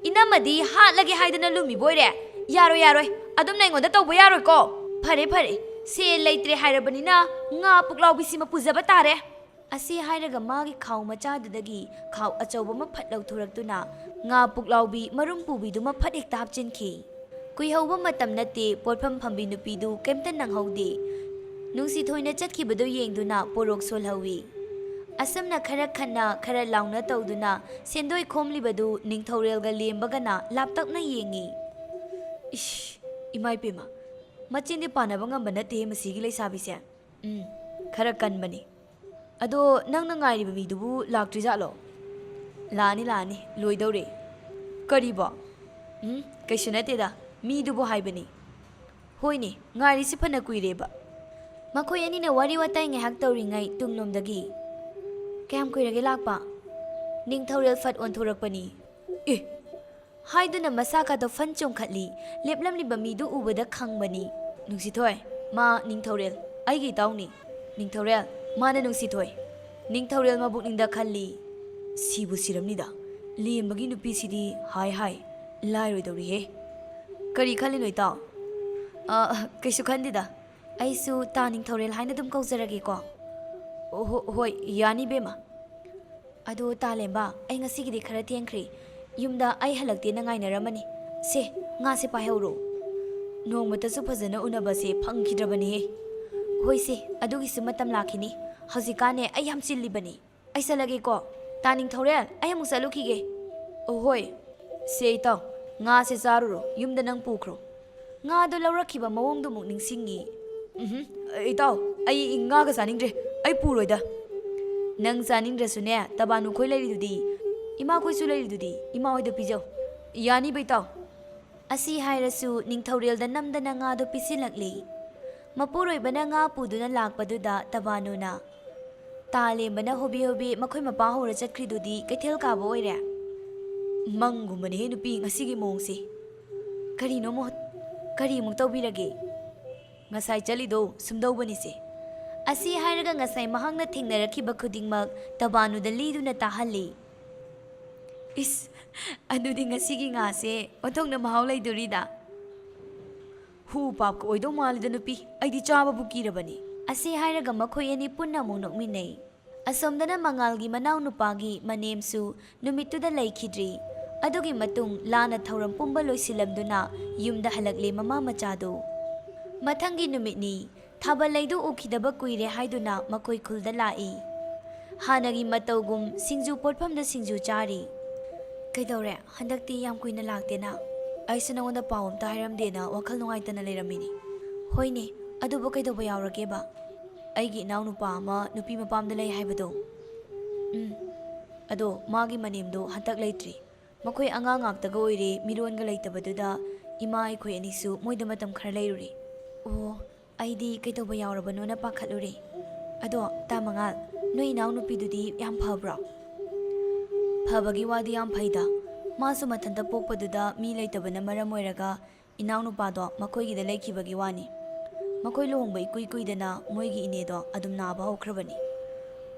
ꯏꯅꯝꯃꯗꯤ ꯍꯥꯠꯂꯒꯦ ꯍꯥꯏꯗꯅ ꯂꯨꯝꯃꯤꯕꯣꯏꯔꯦ꯫ ꯌꯥꯔꯣꯏ, ꯌꯥꯔꯣꯏ, ꯑꯗꯨꯝꯅ ꯑꯩꯉꯣꯟꯗ ꯇꯧꯕ ꯌꯥꯔꯣꯏꯀꯣ꯫ ꯐꯔꯦ, ꯐꯔꯦ, ꯁꯦꯜ ꯂꯩꯇ꯭ꯔꯦ ꯍꯥꯏꯔꯕꯅꯤꯅ ꯉꯥ ꯄꯨꯛꯂꯥꯎꯕꯤꯁꯤꯃ ꯄꯨꯖꯕ ꯇꯥꯔꯦ꯫" ꯑꯁꯤ ꯍꯥꯏꯔꯒ ꯃꯥꯒꯤ ꯈꯥꯎ ꯃꯆꯥꯗꯨꯗꯒꯤ ꯈꯥꯎ ꯑꯆꯧꯕ ꯑꯃ ꯐꯠ ꯂꯧꯊꯣꯔꯛꯇꯨꯅ ꯉꯥ ꯄꯨꯛꯂꯥꯎꯕꯤ ꯃꯔꯨꯝ ꯄꯨꯕꯤꯗꯨꯃ ꯐꯠ ꯍꯦꯛꯇ ꯍꯥꯞꯆꯤꯟꯈꯤ꯫ ꯀꯨꯏꯍꯧꯕ ꯃꯇꯝ ꯅꯠꯇꯦ, ꯄꯣꯠꯐꯝ ꯐꯝꯕꯤ ꯅꯨꯄꯤꯗꯨ ꯀꯩꯝꯇ ꯅꯪꯍꯧꯗꯦ꯫ ꯅꯨꯡꯁꯤꯊꯣꯏꯅ ꯆꯠꯈꯤꯕꯗꯨ ꯌꯦꯡꯗꯨꯅ ꯄꯣꯔꯣꯛ ꯁꯣꯜꯍꯧꯏ꯫ ꯑꯁꯨꯝꯅ ꯈꯔ ꯈꯟꯅ, ꯈꯔ ꯂꯥꯎꯅ ꯇꯧꯗꯨꯅ ꯁꯦꯟꯗꯣꯏ ꯈꯣꯝꯂꯤꯕꯗꯨ ꯅꯤꯡꯊꯧꯔꯦꯜꯒ ꯂꯦꯝꯕꯒꯅ ꯂꯥꯞꯇꯛꯅ ꯌꯦꯡꯏ꯫ "ꯏꯁ, ꯏꯃꯥ ꯏꯄꯦꯝꯃ, ꯃꯆꯤꯟꯗꯤ ꯄꯥꯟꯅꯕ ꯉꯝꯕ ꯅꯠꯇꯦ ꯃꯁꯤꯒꯤ ꯂꯩꯁꯥꯕꯤꯁꯦ꯫ ꯎꯝ, ꯈꯔ ꯀꯟꯕꯅꯤ꯫ ꯑꯗꯣ ꯅꯪꯅ ꯉꯥꯏꯔꯤꯕ ꯃꯤꯗꯨꯕꯨ ꯂꯥꯛꯇ꯭ꯔꯤꯖꯥꯠꯂꯣ?" "ꯂꯥꯛꯑꯅꯤ, ꯂꯥꯛꯑꯅꯤ, ꯂꯣꯏꯗꯧꯔꯦ꯫" "ꯀꯔꯤꯕꯣ?" "ꯎꯝ, ꯀꯩꯁꯨ ꯅꯠꯇꯦꯗ, ꯃꯤꯗꯨꯕꯨ ꯍꯥꯏꯕꯅꯤ꯫" "ꯍꯣꯏꯅꯦ, ꯉꯥꯏꯔꯤꯁꯤ ꯐꯅ ꯀꯨꯏꯔꯦꯕ꯫" ꯃꯈꯣꯏ ꯑꯅꯤꯅ ꯋꯥꯔꯤ ꯋꯥꯇꯥꯏ ꯉꯥꯏꯍꯥꯛ ꯇꯧꯔꯤꯉꯩ ꯇꯨꯡꯂꯣꯝꯗꯒꯤ, "ꯀꯌꯥꯝ ꯀꯨꯏꯔꯒꯦ ꯂꯥꯛꯄ?" ꯅꯤꯡꯊꯧꯔꯦꯜ ꯐꯠ ꯑꯣꯟꯊꯣꯔꯛꯄꯅꯤ꯫ "ꯑꯦ!" ꯍꯥꯏꯗꯨꯅ ꯃꯁꯥ ꯀꯥꯗꯣ ꯐꯟ ꯆꯣꯡꯈꯠꯂꯤ꯫ ꯂꯦꯞꯂꯝꯂꯤꯕ ꯃꯤꯗꯨ ꯎꯕꯗ ꯈꯪꯕꯅꯤ꯫ "ꯅꯨꯡꯁꯤꯊꯣꯏ, ꯃꯥ ꯅꯤꯡꯊꯧꯔꯦꯜ, ꯑꯩꯒꯤ ꯏꯇꯥꯎꯅꯤ꯫ ꯅꯤꯡꯊꯧꯔꯦꯜ, ꯃꯥꯅ ꯅꯨꯡꯁꯤꯊꯣꯏ꯫" ꯅꯤꯡꯊꯧꯔꯦꯜ ꯃꯕꯨꯛꯅꯤꯡꯗ ꯈꯜꯂꯤ, "ꯁꯤꯕꯨ ꯁꯤꯔꯝꯅꯤꯗ꯫ ꯂꯦꯝꯕꯒꯤ ꯅꯨꯄꯤꯁꯤꯗꯤ ꯍꯥꯏ ꯍꯥꯏ ꯂꯥꯏꯔꯣꯏꯗꯧꯔꯤꯍꯦ꯫" "ꯀꯔꯤ ꯈꯜꯂꯤꯅꯣ ꯏꯇꯥꯎ?" "ꯑ, ꯀꯩꯁꯨ ꯈꯟꯗꯦꯗ꯫ ꯑꯩꯁꯨ ꯇꯥ ꯅꯤꯡꯊꯧꯔꯦꯜ ꯍꯥꯏꯅ ꯑꯗꯨꯝ ꯀꯧꯖꯔꯒꯦꯀꯣ꯫" "ꯑꯣ, ꯍꯣ-, ꯍꯣꯏ, ꯌꯥꯅꯤ ꯏꯕꯦꯝꯃ꯫" "ꯑꯗꯣ ꯇꯥꯂꯦꯝꯕ, ꯑꯩ ꯉꯁꯤꯒꯤꯗꯤ ꯈꯔ ꯊꯦꯡꯈ꯭ꯔꯦ꯫ ꯌꯨꯝꯗ ꯑꯩ ꯍꯜꯂꯛꯇꯦꯅ ꯉꯥꯏꯅꯔꯝꯃꯅꯤ꯫ ꯁꯦ, ꯉꯥꯁꯦ ꯄꯥꯏꯍꯧꯔꯣ꯫ ꯅꯣꯡꯃꯇꯁꯨ ꯐꯖꯅ ꯎꯅꯕꯁꯦ ꯐꯪꯈꯤꯗ꯭ꯔꯕꯅꯤꯍꯦ꯫" "ꯍꯣꯏꯁꯦ, ꯑꯗꯨꯒꯤꯁꯨ ꯃꯇꯝ ꯂꯥꯛꯈꯤꯅꯤ꯫ ꯍꯧꯖꯤꯛꯀꯥꯟꯅꯦ ꯑꯩ ꯌꯥꯝ ꯆꯤꯜꯂꯤꯕꯅꯤ꯫ ꯑꯩ ꯆꯠꯂꯒꯦꯀꯣ꯫ ꯇꯥ ꯅꯤꯡꯊꯧꯔꯦꯜ, ꯑꯩ ꯑꯃꯨꯛ ꯆꯠꯂꯨꯈꯤꯒꯦ꯫" "ꯑꯣ ꯍꯣꯏ꯫ ꯁꯦ ꯏꯇꯥꯎ, ꯉꯥꯁꯦ ꯆꯥꯔꯨꯔꯣ, ꯌꯨꯝꯗ ꯅꯪ ꯄꯨꯈ꯭ꯔꯣ꯫" ꯉꯥꯗꯣ ꯂꯧꯔꯛꯈꯤꯕ ꯃꯑꯣꯡꯗꯨꯃꯨꯛ ꯅꯤꯡꯁꯤꯡꯉꯤ꯫ "ꯎꯝꯍꯨꯝ, ꯏꯇꯥꯎ, ꯑꯩ ꯉꯥꯒ ꯆꯥꯅꯤꯡꯗ꯭ꯔꯦ, ꯑꯩ ꯄꯨꯔꯣꯏꯗ꯫" "ꯅꯪ ꯆꯥꯅꯤꯡꯗ꯭ꯔꯁꯨꯅꯦ, ꯇꯕꯥꯅꯨꯈꯣꯏ ꯂꯩꯔꯤꯗꯨꯗꯤ, ꯏꯃꯥꯈꯣꯏꯁꯨ ꯂꯩꯔꯤꯗꯨꯗꯤ, ꯏꯃꯥ ꯍꯣꯏꯗ ꯄꯤꯖꯧ꯫" "ꯌꯥꯅꯤꯕ ꯏꯇꯥꯎ꯫" ꯑꯁꯤ ꯍꯥꯏꯔꯁꯨ ꯅꯤꯡꯊꯧꯔꯦꯜꯗ ꯅꯝꯗꯅ ꯉꯥꯗꯨ ꯄꯤꯁꯤꯜꯂꯛꯂꯤ꯫ ꯃꯄꯨꯔꯣꯏꯕꯅ ꯉꯥ ꯄꯨꯗꯨꯅ ꯂꯥꯛꯄꯗꯨꯗ ꯇꯕꯥꯅꯨꯅ, "ꯇꯥꯂꯦꯝꯕꯅ ꯍꯣꯕꯦ ꯍꯣꯕꯦ ꯃꯈꯣꯏ ꯃꯄꯥ ꯍꯧꯔ ꯆꯠꯈ꯭ꯔꯤꯗꯨꯗꯤ ꯀꯩꯊꯦꯜ ꯀꯥꯕ ꯑꯣꯏꯔꯦ?" "ꯃꯪꯒꯨꯝꯕꯅꯦꯍꯦ ꯅꯨꯄꯤ ꯉꯁꯤꯒꯤ ꯃꯑꯣꯡꯁꯦ꯫ ꯀꯔꯤꯅꯣ ꯃꯨ-, ꯀꯔꯤꯃꯨꯛ ꯇꯧꯕꯤꯔꯒꯦ?" "ꯉꯁꯥꯏ ꯆꯠꯂꯤꯗꯣ ꯁꯨꯝꯗꯧꯕꯅꯤꯁꯦ꯫" ꯑꯁꯤ ꯍꯥꯏꯔꯒ ꯉꯁꯥꯏ ꯃꯍꯥꯛꯅ ꯊꯦꯡꯅꯔꯛꯈꯤꯕ ꯈꯨꯗꯤꯡꯃꯛ ꯇꯕꯥꯅꯨꯗ ꯂꯤꯗꯨꯅ ꯇꯥꯍꯜꯂꯤ꯫ "ꯏꯁ, ꯑꯗꯨꯗꯤ ꯉꯁꯤꯒꯤ ꯉꯥꯁꯦ ꯑꯣꯟꯊꯣꯛꯅ ꯃꯍꯥꯎ ꯂꯩꯗꯣꯔꯤꯗ꯫" "ꯍꯨ ꯄꯥꯞꯀ ꯑꯣꯏꯗꯧ ꯃꯥꯜꯂꯤꯗ ꯅꯨꯄꯤ, ꯑꯩꯗꯤ ꯆꯥꯕꯕꯨ ꯀꯤꯔꯕꯅꯤ꯫" ꯑꯁꯤ ꯍꯥꯏꯔꯒ ꯃꯈꯣꯏ ꯑꯅꯤ ꯄꯨꯟꯅ ꯑꯃꯨꯛ ꯅꯣꯛꯃꯤꯟꯅꯩ꯫ ꯑꯁꯣꯝꯗꯅ ꯃꯉꯥꯜꯒꯤ ꯃꯅꯥꯎꯅꯨꯄꯥꯒꯤ ꯃꯅꯦꯝꯁꯨ ꯅꯨꯃꯤꯠꯇꯨꯗ ꯂꯩꯈꯤꯗ꯭ꯔꯤ꯫ ꯑꯗꯨꯒꯤ ꯃꯇꯨꯡ ꯂꯥꯟꯅ ꯊꯧꯔꯝ ꯄꯨꯝꯕ ꯂꯣꯏꯁꯤꯜꯂꯝꯗꯨꯅ ꯌꯨꯝꯗ ꯍꯜꯂꯛꯂꯦ ꯃꯃꯥ ꯃꯆꯥꯗꯨ꯫ ꯃꯊꯪꯒꯤ ꯅꯨꯃꯤꯠꯅꯤ꯫ ꯊꯥꯕꯜ ꯂꯩꯗꯨ ꯎꯈꯤꯗꯕ ꯀꯨꯏꯔꯦ ꯍꯥꯏꯗꯨꯅ ꯃꯈꯣꯏ ꯈꯨꯜꯗ ꯂꯥꯛꯏ꯫ ꯍꯥꯟꯅꯒꯤ ꯃꯇꯧꯒꯨꯝ ꯁꯤꯡꯖꯨ ꯄꯣꯠꯐꯝꯗ ꯁꯤꯡꯖꯨ ꯆꯥꯔꯤ꯫ "ꯀꯩꯗꯧꯔꯦ? ꯍꯟꯗꯛꯇꯤ ꯌꯥꯝ ꯀꯨꯏꯅ ꯂꯥꯛꯇꯦꯅ꯫ ꯑꯩꯁꯨ ꯅꯉꯣꯟꯗ ꯄꯥꯎ ꯑꯝꯇ ꯍꯥꯏꯔꯝꯗꯦꯅ ꯋꯥꯈꯜ ꯅꯨꯡꯉꯥꯏꯇꯅ ꯂꯩꯔꯝꯃꯤꯅꯤ꯫" "ꯍꯣꯏꯅꯦ, ꯑꯗꯨꯕꯨ ꯀꯩꯗꯧꯕ ꯌꯥꯎꯔꯒꯦꯕ?" "ꯑꯩꯒꯤ ꯏꯅꯥꯎꯅꯨꯄꯥ ꯑꯃ ꯅꯨꯄꯤ ꯃꯄꯥꯝꯗ ꯂꯩ ꯍꯥꯏꯕꯗꯣ꯫" "ꯎꯝ꯫ ꯑꯗꯣ ꯃꯥꯒꯤ ꯃꯅꯦꯝꯗꯣ ꯍꯟꯗꯛ ꯂꯩꯇ꯭ꯔꯤ꯫ ꯃꯈꯣꯏ ꯑꯉꯥꯡ ꯉꯥꯛꯇꯒ ꯑꯣꯏꯔꯦ, ꯃꯤꯔꯣꯟꯒ ꯂꯩꯇꯕꯗꯨꯗ ꯏꯃꯥ ꯑꯩꯈꯣꯏ ꯑꯅꯤꯁꯨ ꯃꯣꯏꯗ ꯃꯇꯝ ꯈꯔ ꯂꯩꯔꯨꯔꯦ꯫ ꯑꯣ, ꯑꯩꯗꯤ ꯀꯩꯗꯧꯕ ꯌꯥꯎꯔꯕꯅꯣꯅ ꯄꯥꯈꯠꯂꯨꯔꯦ꯫ ꯑꯗꯣ ꯇꯥ ꯃꯉꯥꯜ, ꯅꯣꯏ ꯏꯅꯥꯎꯅꯨꯄꯤꯗꯨꯗꯤ ꯌꯥꯝ ꯐꯕ꯭ꯔꯣ? ꯐꯕꯒꯤ ꯋꯥꯗꯤ ꯌꯥꯝ ꯐꯩꯗ꯫ ꯃꯥꯁꯨ ꯃꯊꯟꯇ ꯄꯣꯛꯄꯗꯨꯗ ꯃꯤ ꯂꯩꯇꯕꯅ ꯃꯔꯝ ꯑꯣꯏꯔꯒ ꯏꯅꯥꯎꯅꯨꯄꯥꯗꯣ ꯃꯈꯣꯏꯒꯤꯗ ꯂꯩꯈꯤꯕꯒꯤ ꯋꯥꯅꯤ꯫ ꯃꯈꯣꯏ ꯂꯨꯍꯣꯡꯕ ꯏꯀꯨꯏ ꯀꯨꯏꯗꯅ ꯃꯣꯏꯒꯤ ꯏꯅꯦꯗꯣ ꯑꯗꯨꯝ ꯅꯥꯕ ꯍꯧꯈ꯭ꯔꯕꯅꯤ꯫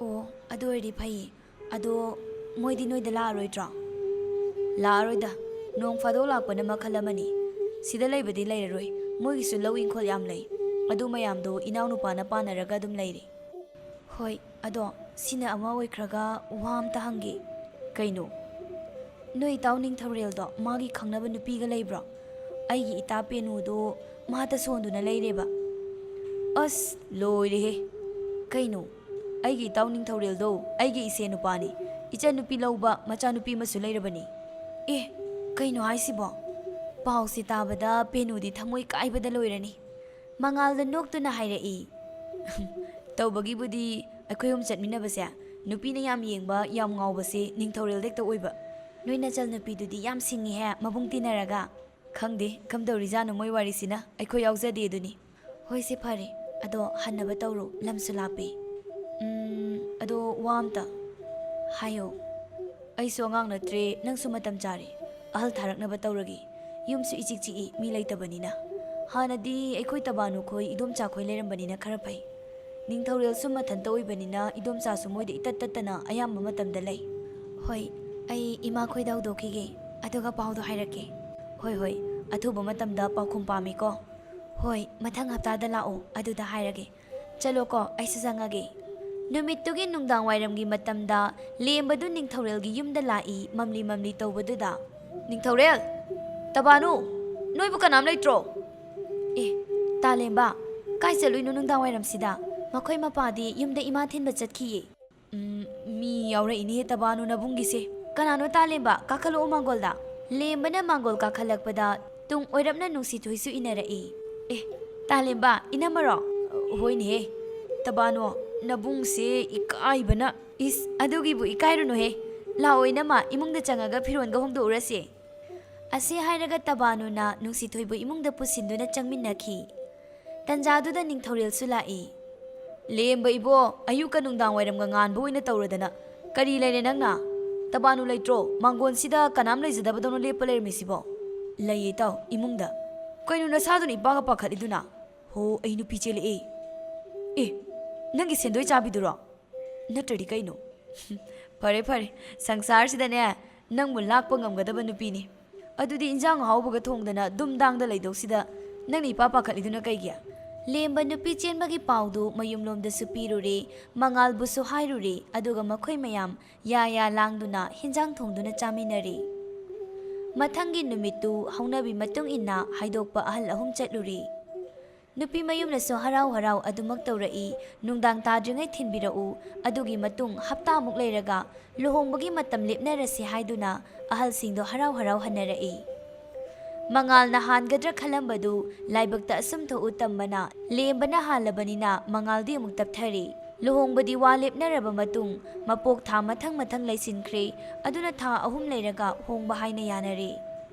ꯑꯣ, ꯑꯗꯨ ꯑꯣꯏꯔꯗꯤ ꯐꯩꯌꯦ꯫ ꯑꯗꯣ ꯃꯣꯏꯗꯤ ꯅꯣꯏꯗ ꯂꯥꯛꯑꯔꯣꯏꯗ꯭ꯔꯣ? ꯂꯥꯛꯑꯔꯣꯏꯗ꯫ ꯅꯣꯡ ꯐꯥꯗꯣꯛ ꯂꯥꯛꯄꯅ ꯃꯈꯜ ꯑꯃꯅꯤ꯫ ꯁꯤꯗ ꯂꯩꯕꯗꯤ ꯂꯩꯔꯔꯣꯏ꯫ ꯃꯣꯏꯒꯤꯁꯨ ꯂꯧ ꯏꯪꯈꯣꯜ ꯌꯥꯝ ꯂꯩ꯫ ꯑꯗꯨ ꯃꯌꯥꯝꯗꯣ ꯏꯅꯥꯎꯅꯨꯄꯥꯅ ꯄꯥꯟꯅꯔꯒ ꯑꯗꯨꯝ ꯂꯩꯔꯦ꯫ ꯍꯣꯏ, ꯑꯗꯣ ꯁꯤꯅ ꯑꯃ ꯑꯣꯏꯈ꯭ꯔꯒ ꯋꯥ ꯑꯝꯇ ꯍꯪꯒꯦ꯫ ꯀꯩꯅꯣ? ꯅꯣꯏ ꯏꯇꯥꯎ ꯅꯤꯡꯊꯧꯔꯦꯜꯗꯣ ꯃꯥꯒꯤ ꯈꯪꯅꯕ ꯅꯨꯄꯤꯒ ꯂꯩꯕ꯭ꯔꯣ? ꯑꯩꯒꯤ ꯏꯇꯥ ꯄꯦꯅꯨꯗꯣ ꯃꯥꯇ ꯁꯣꯟꯗꯨꯅ ꯂꯩꯔꯦꯕ꯫ ꯑꯁ, ꯂꯣꯏꯔꯦꯍꯦ꯫ ꯀꯩꯅꯣ? ꯑꯩꯒꯤ ꯏꯇꯥꯎ ꯅꯤꯡꯊꯧꯔꯦꯜꯗꯣ ꯑꯩꯒꯤ ꯏꯆꯦ ꯅꯨꯄꯥꯅꯤ꯫ ꯏꯆꯟ ꯅꯨꯄꯤ ꯂꯧꯕ ꯃꯆꯥꯅꯨꯄꯤ ꯑꯃꯁꯨ ꯂꯩꯔꯕꯅꯤ꯫ ꯑꯦ, ꯀꯩꯅꯣ ꯍꯥꯏꯁꯤꯕꯣ? ꯄꯥꯎꯁꯤ ꯇꯥꯕꯗ ꯄꯦꯅꯨꯗꯤ ꯊꯃꯣꯏ ꯀꯥꯏꯕꯗ ꯂꯣꯏꯔꯅꯤ꯫ ꯃꯉꯥꯜꯗ ꯅꯣꯛꯇꯨꯅ ꯍꯥꯏꯔꯛꯏ꯫ ꯇꯧꯕꯒꯤꯕꯨꯗꯤ ꯑꯩꯈꯣꯏ ꯑꯍꯨꯝ ꯆꯠꯃꯤꯟꯅꯕꯁꯦ, ꯅꯨꯄꯤꯅ ꯌꯥꯝ ꯌꯦꯡꯕ, ꯌꯥꯝ ꯉꯥꯎꯕꯁꯦ ꯅꯤꯡꯊꯧꯔꯦꯜꯗ ꯍꯦꯛꯇ ꯑꯣꯏꯕ꯫ ꯅꯣꯏ ꯅꯆꯜ ꯅꯨꯄꯤꯗꯨꯗꯤ ꯌꯥꯝ ꯁꯤꯡꯉꯤꯍꯦ, ꯃꯕꯨꯡ ꯇꯤꯟꯅꯔꯒ꯫ ꯈꯪꯗꯦ ꯀꯝꯗꯧꯔꯤꯖꯥꯠꯅꯣ ꯃꯣꯏ ꯋꯥꯔꯤꯁꯤꯅ, ꯑꯩꯈꯣꯏ ꯌꯥꯎꯖꯗꯦ ꯑꯗꯨꯅꯤ꯫ ꯍꯣꯏꯁꯦ ꯐꯔꯦ, ꯑꯗꯣ ꯍꯟꯅꯕ ꯇꯧꯔꯣ, ꯂꯝꯁꯨ ꯂꯥꯞꯄꯦ꯫ ꯎꯝ, ꯑꯗꯣ ꯋꯥ ꯑꯝꯇ ꯍꯥꯏꯌꯣ꯫ ꯑꯩꯁꯨ ꯑꯉꯥꯡ ꯅꯠꯇ꯭ꯔꯦ, ꯅꯪꯁꯨ ꯃꯇꯝ ꯆꯥꯔꯦ꯫ ꯑꯍꯜ ꯊꯥꯔꯛꯅꯕ ꯇꯧꯔꯒꯦ꯫ ꯌꯨꯝꯁꯨ ꯏꯆꯤꯛ ꯆꯤꯛꯏ, ꯃꯤ ꯂꯩꯇꯕꯅꯤꯅ꯫ ꯍꯥꯟꯅꯗꯤ ꯑꯩꯈꯣꯏ ꯇꯕꯥꯅꯨꯈꯣꯏ ꯏꯗꯣꯝꯆꯥꯈꯣꯏ ꯂꯩꯔꯝꯕꯅꯤꯅ ꯈꯔ ꯐꯩ꯫ ꯅꯤꯡꯊꯧꯔꯦꯜꯁꯨ ꯃꯊꯟꯇ ꯑꯣꯏꯕꯅꯤꯅ ꯏꯗꯣꯝꯆꯥꯁꯨ ꯃꯣꯏꯗ ꯏꯇꯠ ꯇꯠꯇꯅ ꯑꯌꯥꯝꯕ ꯃꯇꯝꯗ ꯂꯩ꯫ ꯍꯣꯏ, ꯑꯩ ꯏꯃꯥꯈꯣꯏꯗ ꯍꯧꯗꯣꯛꯈꯤꯒꯦ, ꯑꯗꯨꯒ ꯄꯥꯎꯗꯣ ꯍꯥꯏꯔꯛꯀꯦ꯫ ꯍꯣꯏ, ꯍꯣꯏ, ꯑꯊꯨꯕ ꯃꯇꯝꯗ ꯄꯥꯎꯈꯨꯝ ꯄꯥꯝꯃꯤꯀꯣ꯫ ꯍꯣꯏ, ꯃꯊꯪ ꯍꯞꯇꯥꯗ ꯂꯥꯛꯑꯣ, ꯑꯗꯨꯗ ꯍꯥꯏꯔꯒꯦ꯫ ꯆꯠꯂꯣꯀꯣ, ꯑꯩꯁꯨ ꯆꯪꯉꯒꯦ꯫ ꯅꯨꯃꯤꯠꯇꯨꯒꯤ ꯅꯨꯡꯗꯥꯡ ꯋꯥꯏꯔꯝꯒꯤ ꯃꯇꯝꯗ ꯂꯦꯝꯕꯗꯨ ꯅꯤꯡꯊꯧꯔꯦꯜꯒꯤ ꯌꯨꯝꯗ ꯂꯥꯛꯏ, ꯃꯝꯂꯤ ꯃꯝꯂꯤ ꯇꯧꯕꯗꯨꯗ꯫ "ꯅꯤꯡꯊꯧꯔꯦꯜ! ꯇꯕꯥꯅꯨ! ꯅꯣꯏꯕꯨ ꯀꯅꯥꯝ ꯂꯩꯇ꯭ꯔꯣ?" "ꯑꯦ, ꯇꯥꯂꯦꯝꯕ, ꯀꯥꯏ ꯆꯠꯂꯨꯏꯅꯣ ꯅꯨꯡꯗꯥꯡ ꯋꯥꯏꯔꯝꯁꯤꯗ?" "ꯃꯈꯣꯏ ꯃꯄꯥꯗꯤ ꯌꯨꯝꯗ ꯏꯃꯥ ꯊꯤꯟꯕ ꯆꯠꯈꯤꯌꯦ꯫" "ꯎꯝ, ꯃꯤ ꯌꯥꯎꯔꯛꯏꯅꯦꯍꯦ ꯇꯕꯥꯅꯨ ꯅꯕꯨꯡꯒꯤꯁꯦ꯫ ꯀꯅꯥꯅꯣ ꯇꯥꯂꯦꯝꯕ? ꯀꯥꯈꯠꯂꯛꯑꯣ ꯃꯥꯡꯒꯣꯜꯗ꯫" ꯂꯦꯝꯕꯅ ꯃꯥꯡꯒꯣꯜ ꯀꯥꯈꯠꯂꯛꯄꯗ ꯇꯨꯡ ꯑꯣꯏꯔꯞꯅ ꯅꯨꯡꯁꯤꯊꯣꯏꯁꯨ ꯏꯟꯅꯔꯛꯏ꯫ "ꯑꯦ, ꯇꯥꯂꯦꯝꯕ, ꯏꯅꯝꯃꯔꯣ?" "ꯍꯣꯏꯅꯦꯍꯦ, ꯇꯕꯥꯅꯣ, ꯅꯕꯨꯡꯁꯦ ꯏꯀꯥꯏꯕꯅ꯫" "ꯏꯁ, ꯑꯗꯨꯒꯤꯕꯨ ꯏꯀꯥꯏꯔꯨꯅꯨꯍꯦ꯫ ꯂꯥꯛꯑꯣ ꯏꯅꯝꯃ, ꯏꯃꯨꯡꯗ ꯆꯪꯉꯒ ꯐꯤꯔꯣꯟꯒ ꯍꯣꯡꯗꯣꯛꯎꯔꯁꯦ꯫" ꯑꯁꯤ ꯍꯥꯏꯔꯒ ꯇꯕꯥꯅꯨꯅ ꯅꯨꯡꯁꯤꯊꯣꯏꯕꯨ ꯏꯃꯨꯡꯗ ꯄꯨꯁꯤꯟꯗꯨꯅ ꯆꯪꯃꯤꯟꯅꯈꯤ꯫ ꯇꯟꯖꯥꯗꯨꯗ ꯅꯤꯡꯊꯧꯔꯦꯜꯁꯨ ꯂꯥꯛꯏ꯫ "ꯂꯦꯝꯕ ꯏꯕꯣ, ꯑꯌꯨꯛꯀ ꯅꯨꯡꯗꯥꯡ ꯋꯥꯏꯔꯝꯒ ꯉꯥꯟꯕ ꯑꯣꯏꯅ ꯇꯧꯔꯗꯅ꯫ ꯀꯔꯤ ꯂꯩꯔꯦ ꯅꯪꯅ? ꯇꯕꯥꯅꯨ ꯂꯩꯇ꯭ꯔꯣ? ꯃꯥꯡꯒꯣꯟꯁꯤꯗ ꯀꯅꯥꯝ ꯂꯩꯖꯗꯕꯗꯧꯅ ꯂꯦꯞꯄ ꯂꯩꯔꯝꯃꯤꯁꯤꯕꯣ?" "ꯂꯩꯌꯦ ꯏꯇꯥꯎ, ꯏꯃꯨꯡꯗ꯫" "ꯀꯩꯅꯣ ꯅꯁꯥꯗꯨꯅ ꯏꯄꯥꯒ ꯄꯥꯈꯠꯂꯤꯗꯨꯅ?" "ꯍꯣ, ꯑꯩ ꯅꯨꯄꯤ ꯆꯦꯜꯂꯛꯑꯦ꯫" "ꯑꯦ, ꯅꯪꯒꯤ ꯁꯦꯟꯗꯣꯏ ꯆꯥꯕꯤꯗꯨꯔꯣ? ꯅꯠꯇ꯭ꯔꯗꯤ ꯀꯩꯅꯣ?" "ꯐꯔꯦ ꯐꯔꯦ, ꯁꯪꯁꯥꯔꯁꯤꯗꯅꯦ ꯅꯪꯕꯨ ꯂꯥꯛꯄ ꯉꯝꯒꯗꯕ ꯅꯨꯄꯤꯅꯤ꯫ ꯑꯗꯨꯗꯤ ꯏꯟꯖꯥꯡ ꯑꯍꯥꯎꯕꯒ ꯊꯣꯡꯗꯅ ꯗꯨꯝꯗꯥꯡꯗ ꯂꯩꯗꯧꯁꯤꯗ ꯅꯪꯅ ꯏꯄꯥ ꯄꯥꯈꯠꯂꯤꯗꯨꯅ ꯀꯩꯒꯤ?" ꯂꯦꯝꯕ ꯅꯨꯄꯤ ꯆꯦꯟꯕꯒꯤ ꯄꯥꯎꯗꯨ ꯃꯌꯨꯝꯂꯣꯝꯗꯁꯨ ꯄꯤꯔꯨꯔꯦ, ꯃꯉꯥꯜꯕꯨꯁꯨ ꯍꯥꯏꯔꯨꯔꯦ, ꯑꯗꯨꯒ ꯃꯈꯣꯏ ꯃꯌꯥꯝ ꯌꯥ ꯌꯥ ꯂꯥꯡꯗꯨꯅ ꯍꯤꯟꯖꯥꯡ ꯊꯣꯡꯗꯨꯅ ꯆꯥꯃꯤꯟꯅꯔꯦ꯫ ꯃꯊꯪꯒꯤ ꯅꯨꯃꯤꯠꯇꯨ ꯍꯧꯅꯕꯤ ꯃꯇꯨꯡ ꯏꯟꯅ ꯍꯥꯏꯗꯣꯛꯄ ꯑꯍꯜ ꯑꯍꯨꯝ ꯆꯠꯂꯨꯔꯦ꯫ ꯅꯨꯄꯤ ꯃꯌꯨꯝꯅꯁꯨ ꯍꯔꯥꯎ ꯍꯔꯥꯎ ꯑꯗꯨꯃꯛ ꯇꯧꯔꯛꯏ, "ꯅꯨꯡꯗꯥꯡ ꯇꯥꯗ꯭ꯔꯤꯉꯩ ꯊꯤꯟꯕꯤꯔꯛꯎ, ꯑꯗꯨꯒꯤ ꯃꯇꯨꯡ ꯍꯞꯇꯥꯃꯨꯛ ꯂꯩꯔꯒ ꯂꯨꯍꯣꯡꯕꯒꯤ ꯃꯇꯝ ꯂꯦꯞꯅꯔꯁꯤ" ꯍꯥꯏꯗꯨꯅ ꯑꯍꯜꯁꯤꯡꯗꯣ ꯍꯔꯥꯎ ꯍꯔꯥꯎ ꯍꯟꯅꯔꯛꯏ꯫ ꯃꯉꯥꯜꯅ ꯍꯥꯟꯒꯗ꯭ꯔꯥ ꯈꯜꯂꯝꯕꯗꯨ ꯂꯥꯏꯕꯛꯇ ꯑꯁꯨꯝ ꯊꯣꯛꯎ ꯇꯝꯕꯅ ꯂꯦꯝꯕꯅ ꯍꯥꯜꯂꯕꯅꯤꯅ ꯃꯉꯥꯜꯗꯤ ꯑꯃꯨꯛ ꯇꯞꯊꯔꯦ꯫ ꯂꯨꯍꯣꯡꯕꯗꯤ ꯋꯥ ꯂꯦꯞꯅꯔꯕ ꯃꯇꯨꯡ ꯃꯄꯣꯛ ꯊꯥ ꯃꯊꯪ ꯃꯊꯪ ꯂꯩꯁꯤꯟꯈ꯭ꯔꯦ꯫ ꯑꯗꯨꯅ ꯊꯥ ꯑꯍꯨꯝ ꯂꯩꯔꯒ ꯍꯣꯡꯕ ꯍꯥꯏꯅ ꯌꯥꯅꯔꯦ꯫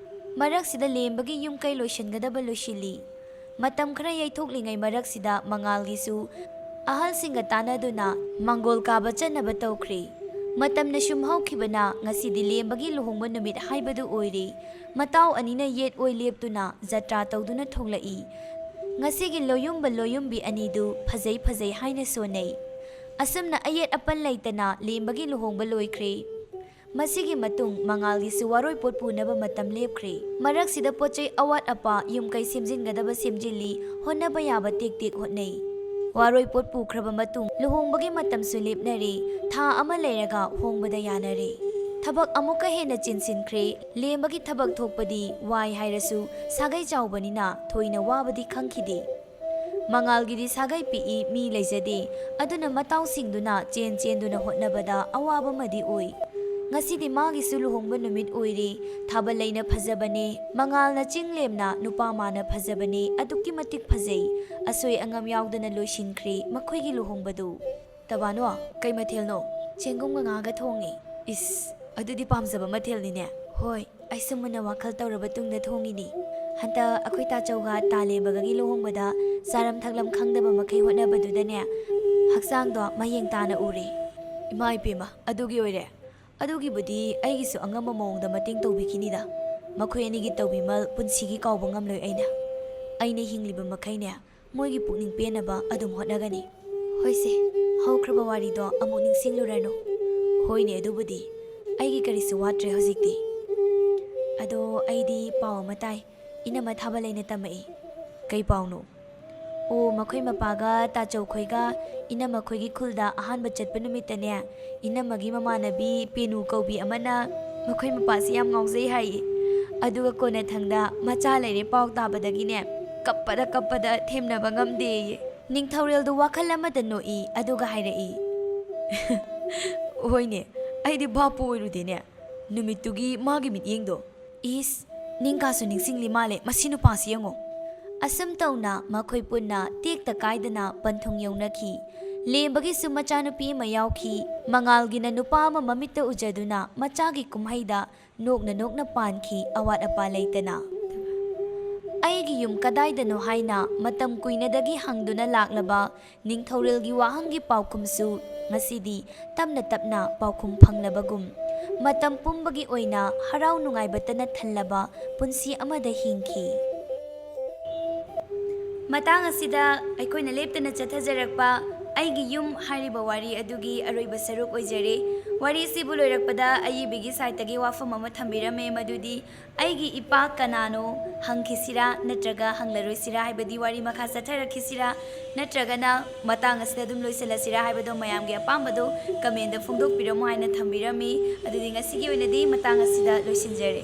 ꯃꯔꯛꯁꯤꯗ ꯂꯦꯝꯕꯒꯤ ꯌꯨꯝ ꯀꯩ ꯂꯣꯏꯁꯤꯟꯒꯗꯕ ꯂꯣꯏꯁꯤꯜꯂꯤ꯫ ꯃꯇꯝ ꯈꯔ ꯌꯩꯊꯣꯛꯂꯤꯉꯩ ꯃꯔꯛꯁꯤꯗ ꯃꯉꯥꯜꯒꯤꯁꯨ ꯑꯍꯜꯁꯤꯡꯒ ꯇꯥꯟꯅꯗꯨꯅ ꯃꯥꯡꯒꯣꯜ ꯀꯥꯕ ꯆꯠꯅꯕ ꯇꯧꯈ꯭ꯔꯦ꯫ ꯃꯇꯝꯅ ꯁꯨꯝ ꯍꯧꯈꯤꯕꯅ ꯉꯁꯤꯗꯤ ꯂꯦꯝꯕꯒꯤ ꯂꯨꯍꯣꯡꯕ ꯅꯨꯃꯤꯠ ꯍꯥꯏꯕꯗꯨ ꯑꯣꯏꯔꯦ꯫ ꯃꯇꯥꯎ ꯑꯅꯤꯅ ꯌꯦꯠ ꯑꯣꯏ ꯂꯦꯞꯇꯨꯅ ꯖꯇ꯭ꯔꯥ ꯇꯧꯗꯨꯅ ꯊꯣꯛꯂꯛꯏ꯫ ꯉꯁꯤꯒꯤ ꯂꯣꯌꯨꯝꯕ ꯂꯣꯌꯨꯝꯕꯤ ꯑꯅꯤꯗꯨ ꯐꯖꯩ ꯐꯖꯩ ꯍꯥꯏꯅ ꯁꯣꯟꯅꯩ꯫ ꯑꯁꯨꯝꯅ ꯑꯌꯦꯠ ꯑꯄꯟ ꯂꯩꯇꯅ ꯂꯦꯝꯕꯒꯤ ꯂꯨꯍꯣꯡꯕ ꯂꯣꯏꯈ꯭ꯔꯦ꯫ ꯃꯁꯤꯒꯤ ꯃꯇꯨꯡ ꯃꯉꯥꯜꯒꯤꯁꯨ ꯋꯥꯔꯣꯏ ꯄꯣꯠ ꯄꯨꯅꯕ ꯃꯇꯝ ꯂꯦꯞꯈ꯭ꯔꯦ꯫ ꯃꯔꯛꯁꯤꯗ ꯄꯣꯠ ꯆꯩ ꯑꯋꯥꯠ ꯑꯄꯥ, ꯌꯨꯝ ꯀꯩ ꯁꯦꯝꯖꯤꯟꯒꯗꯕ ꯁꯦꯝꯖꯤꯜꯂꯤ, ꯍꯣꯠꯅꯕ ꯌꯥꯕ ꯇꯦꯛ ꯇꯦꯛ ꯍꯣꯠꯅꯩ꯫ ꯋꯥꯔꯣꯏ ꯄꯣꯠ ꯄꯨꯈ꯭ꯔꯕ ꯃꯇꯨꯡ ꯂꯨꯍꯣꯡꯕꯒꯤ ꯃꯇꯝꯁꯨ ꯂꯦꯞꯅꯔꯦ꯫ ꯊꯥ ꯑꯃ ꯂꯩꯔꯒ ꯍꯣꯡꯕꯗ ꯌꯥꯅꯔꯦ꯫ ꯊꯕꯛ ꯑꯃꯨꯛꯀ ꯍꯦꯟꯅ ꯆꯤꯟꯁꯤꯟꯈ꯭ꯔꯦ꯫ ꯂꯦꯝꯕꯒꯤ ꯊꯕꯛ ꯊꯣꯛꯄꯗꯤ ꯋꯥꯏ ꯍꯥꯏꯔꯁꯨ ꯁꯥꯒꯩ ꯆꯥꯎꯕꯅꯤꯅ ꯊꯣꯏꯅ ꯋꯥꯕꯗꯤ ꯈꯪꯈꯤꯗꯦ꯫ ꯃꯉꯥꯜꯒꯤꯗꯤ ꯁꯥꯒꯩ ꯄꯤꯛꯏ, ꯃꯤ ꯂꯩꯖꯗꯦ꯫ ꯑꯗꯨꯅ ꯃꯇꯥꯎꯁꯤꯡꯗꯨꯅ ꯆꯦꯟ ꯆꯦꯟꯗꯨꯅ ꯍꯣꯠꯅꯕꯗ ꯑꯋꯥꯕ ꯑꯃꯗꯤ ꯑꯣꯏ꯫ ꯉꯁꯤꯗꯤ ꯃꯥꯒꯤꯁꯨ ꯂꯨꯍꯣꯡꯕ ꯅꯨꯃꯤꯠ ꯑꯣꯏꯔꯦ꯫ ꯊꯥꯕꯜ ꯂꯩꯅ ꯐꯖꯕꯅꯦ, ꯃꯉꯥꯜꯅ ꯆꯤꯡ ꯂꯦꯝꯅ ꯅꯨꯄꯥ ꯃꯥꯅ ꯐꯖꯕꯅꯦ, ꯑꯗꯨꯛꯀꯤ ꯃꯇꯤꯛ ꯐꯖꯩ꯫ ꯑꯁꯣꯏ ꯑꯉꯥꯝ ꯌꯥꯎꯗꯅ ꯂꯣꯏꯁꯤꯟꯈ꯭ꯔꯦ ꯃꯈꯣꯏꯒꯤ ꯂꯨꯍꯣꯡꯕꯗꯨ꯫ "ꯇꯕꯥꯅꯣ, ꯀꯩ ꯃꯊꯦꯜꯅꯣ?" "ꯆꯦꯡꯒꯨꯝꯒ ꯉꯥꯒ ꯊꯣꯡꯉꯦ꯫" "ꯏꯁ, ꯑꯗꯨꯗꯤ ꯄꯥꯝꯖꯕ ꯃꯊꯦꯜꯅꯤꯅꯦ꯫" "ꯍꯣꯏ, ꯑꯩꯁꯨ ꯃꯨꯟꯅ ꯋꯥꯈꯜ ꯇꯧꯔꯕ ꯇꯨꯡꯗ ꯊꯣꯡꯉꯤꯅꯤ꯫ ꯍꯟꯗꯛ ꯑꯩꯈꯣꯏ ꯇꯥꯆꯧꯒ ꯇꯥꯂꯦꯕꯒꯒꯤ ꯂꯨꯍꯣꯡꯕꯗ ꯆꯥꯔꯝ ꯊꯛꯂꯝ ꯈꯪꯗꯕ ꯃꯈꯩ ꯍꯣꯠꯅꯕꯗꯨꯗꯅꯦ, ꯍꯛꯆꯥꯡꯗꯣ ꯃꯌꯦꯡ ꯇꯥꯅ ꯎꯔꯦ꯫ ꯏꯃꯥ ꯏꯄꯦꯝꯃ, ꯑꯗꯨꯒꯤ ꯑꯣꯏꯔꯦ꯫ ꯑꯗꯨꯒꯤꯕꯨꯗꯤ ꯑꯩꯒꯤꯁꯨ ꯑꯉꯝꯕ ꯃꯑꯣꯡꯗ ꯃꯇꯦꯡ ꯇꯧꯕꯤꯈꯤꯅꯤꯗ꯫ ꯃꯈꯣꯏ ꯑꯅꯤꯒꯤ ꯇꯧꯕꯤꯃꯜ ꯄꯨꯟꯁꯤꯒꯤ ꯀꯥꯎꯕ ꯉꯝꯂꯣꯏ ꯑꯩꯅ꯫ ꯑꯩꯅ ꯍꯤꯡꯂꯤꯕ ꯃꯈꯩꯅꯦ, ꯃꯣꯏꯒꯤ ꯄꯨꯛꯅꯤꯡ ꯄꯦꯟꯅꯕ ꯑꯗꯨꯝ ꯍꯣꯠꯅꯒꯅꯤ꯫ ꯍꯣꯏꯁꯦ, ꯍꯧꯈ꯭ꯔꯕ ꯋꯥꯔꯤꯗꯣ ꯑꯃꯨꯛ ꯅꯤꯡꯁꯤꯡꯂꯨꯔꯅꯨ꯫ ꯍꯣꯏꯅꯦ, ꯑꯗꯨꯕꯨꯗꯤ ꯑꯩꯒꯤ ꯀꯔꯤꯁꯨ ꯋꯥꯠꯇ꯭ꯔꯦ ꯍꯧꯖꯤꯛꯇꯤ꯫ ꯑꯗꯣ ꯑꯩꯗꯤ ꯄꯥꯎ ꯑꯃ ꯇꯥꯏ, ꯏꯅꯝꯃ ꯊꯥꯕꯂꯩꯅ ꯇꯝꯃꯛꯏ꯫ ꯀꯩ ꯄꯥꯎꯅꯣ? ꯑꯣ, ꯃꯈꯣꯏ ꯃꯄꯥꯒ ꯇꯥꯆꯧꯈꯣꯏꯒ ꯏꯅꯝꯃ ꯈꯣꯏꯒꯤ ꯈꯨꯜꯗ ꯑꯍꯥꯟꯕ ꯆꯠꯄ ꯅꯨꯃꯤꯠꯇꯅꯦ, ꯏꯅꯝꯃꯒꯤ ꯃꯃꯥꯟꯅꯕꯤ ꯄꯦꯅꯨ ꯀꯧꯕꯤ ꯑꯃꯅ ꯃꯈꯣꯏ ꯃꯄꯥꯁꯤ ꯌꯥꯝ ꯉꯥꯎꯖꯩ ꯍꯥꯏꯌꯦ꯫ ꯑꯗꯨꯒ ꯀꯣꯟꯅꯊꯪꯗ ꯃꯆꯥ ꯂꯩꯔꯦ ꯄꯥꯎ ꯇꯥꯕꯗꯒꯤꯅꯦ, ꯀꯞꯄꯗ ꯀꯞꯄꯗ ꯊꯦꯝꯅꯕ ꯉꯝꯗꯦꯌꯦ꯫ ꯅꯤꯡꯊꯧꯔꯦꯜꯗꯨ ꯋꯥꯈꯜ ꯑꯃꯗ ꯅꯣꯛꯏ, ꯑꯗꯨꯒ ꯍꯥꯏꯔꯛꯏ, "ꯍꯣꯏꯅꯦ, ꯑꯩꯗꯤ ꯚꯥꯞꯄꯨ ꯑꯣꯏꯔꯨꯗꯦꯅꯦ ꯅꯨꯃꯤꯠꯇꯨꯒꯤ ꯃꯥꯒꯤ ꯃꯤꯠꯌꯦꯡꯗꯣ꯫ ꯏꯁ, ꯅꯤꯡꯀꯥꯁꯨ ꯅꯤꯡꯁꯤꯡꯂꯤ ꯃꯥꯜꯂꯦ ꯃꯁꯤ ꯅꯨꯄꯥꯁꯤ ꯌꯦꯡꯉꯣ"꯫ ꯑꯁꯨꯝ ꯇꯧꯅ ꯃꯈꯣꯏ ꯄꯨꯟꯅ ꯇꯦꯛꯇ ꯀꯥꯏꯗꯅ ꯄꯟꯊꯨꯡ ꯌꯧꯅꯈꯤ꯫ ꯂꯦꯝꯕꯒꯤꯁꯨ ꯃꯆꯥꯅꯨꯄꯤ ꯑꯃ ꯌꯥꯎꯈꯤ꯫ ꯃꯉꯥꯜꯒꯤꯅ ꯅꯨꯄꯥ ꯑꯃ ꯃꯃꯤꯠꯇ ꯎꯖꯗꯨꯅ ꯃꯆꯥꯒꯤ ꯀꯨꯝꯍꯩꯗ ꯅꯣꯛꯅ ꯅꯣꯛꯅ ꯄꯥꯟꯈꯤ, ꯑꯋꯥꯠ ꯑꯄꯥ ꯂꯩꯇꯅ꯫ ꯑꯩꯒꯤ ꯌꯨꯝ ꯀꯗꯥꯏꯗꯅꯣ ꯍꯥꯏꯅ ꯃꯇꯝ ꯀꯨꯏꯅꯗꯒꯤ ꯍꯪꯗꯨꯅ ꯂꯥꯛꯂꯕ ꯅꯤꯡꯊꯧꯔꯦꯜꯒꯤ ꯋꯥꯍꯪꯒꯤ ꯄꯥꯎꯈꯨꯝꯁꯨ ꯉꯁꯤꯗꯤ ꯇꯞꯅ ꯇꯞꯅ ꯄꯥꯎꯈꯨꯝ ꯐꯪꯂꯕꯒꯨꯝ, ꯃꯇꯝ ꯄꯨꯝꯕꯒꯤ ꯑꯣꯏꯅ ꯍꯔꯥꯎ ꯅꯨꯡꯉꯥꯏꯕꯇꯅ ꯊꯜꯂꯕ ꯄꯨꯟꯁꯤ ꯑꯃꯗ ꯍꯤꯡꯈꯤ꯫ ꯃꯇꯥꯡ ꯑꯁꯤꯗ ꯑꯩꯈꯣꯏꯅ ꯂꯦꯞꯇꯅ ꯆꯠꯊꯖꯔꯛꯄ ꯑꯩꯒꯤ ꯌꯨꯝ ꯍꯥꯏꯔꯤꯕ ꯋꯥꯔꯤ ꯑꯗꯨꯒꯤ ꯑꯔꯣꯏꯕ ꯁꯔꯨꯛ ꯑꯣꯏꯖꯔꯦ꯫ ꯋꯥꯔꯤꯁꯤꯕꯨ ꯂꯣꯏꯔꯛꯄꯗ ꯑꯏꯕꯤꯒꯤ ꯁꯥꯏꯠꯇꯒꯤ ꯋꯥꯐꯝ ꯑꯃ ꯊꯝꯕꯤꯔꯝꯃꯦ, ꯃꯗꯨꯗꯤ "ꯑꯩꯒꯤ ꯏꯄꯥ ꯀꯅꯥꯅꯣ ꯍꯪꯈꯤꯁꯤꯔꯥ ꯅꯠꯇ꯭ꯔꯒ ꯍꯪꯂꯔꯣꯏꯁꯤꯔꯥ?" ꯍꯥꯏꯕꯗꯤ ꯋꯥꯔꯤ ꯃꯈꯥ ꯆꯠꯊꯔꯛꯈꯤꯁꯤꯔꯥ ꯅꯠꯇ꯭ꯔꯒꯅ ꯃꯇꯥꯡ ꯑꯁꯤꯗ ꯑꯗꯨꯝ ꯂꯣꯏꯁꯤꯜꯂꯁꯤꯔꯥ ꯍꯥꯏꯕꯗꯣ ꯃꯌꯥꯝꯒꯤ ꯑꯄꯥꯝꯕꯗꯣ ꯀꯃꯦꯟꯗ ꯐꯣꯡꯗꯣꯛꯄꯤꯔꯝꯃꯨ ꯍꯥꯏꯅ ꯊꯝꯕꯤꯔꯝꯃꯤ꯫ ꯑꯗꯨꯗꯤ ꯉꯁꯤꯒꯤ ꯑꯣꯏꯅꯗꯤ ꯃꯇꯥꯡ ꯑꯁꯤꯗ ꯂꯣꯏꯁꯤꯟꯖꯔꯦ꯫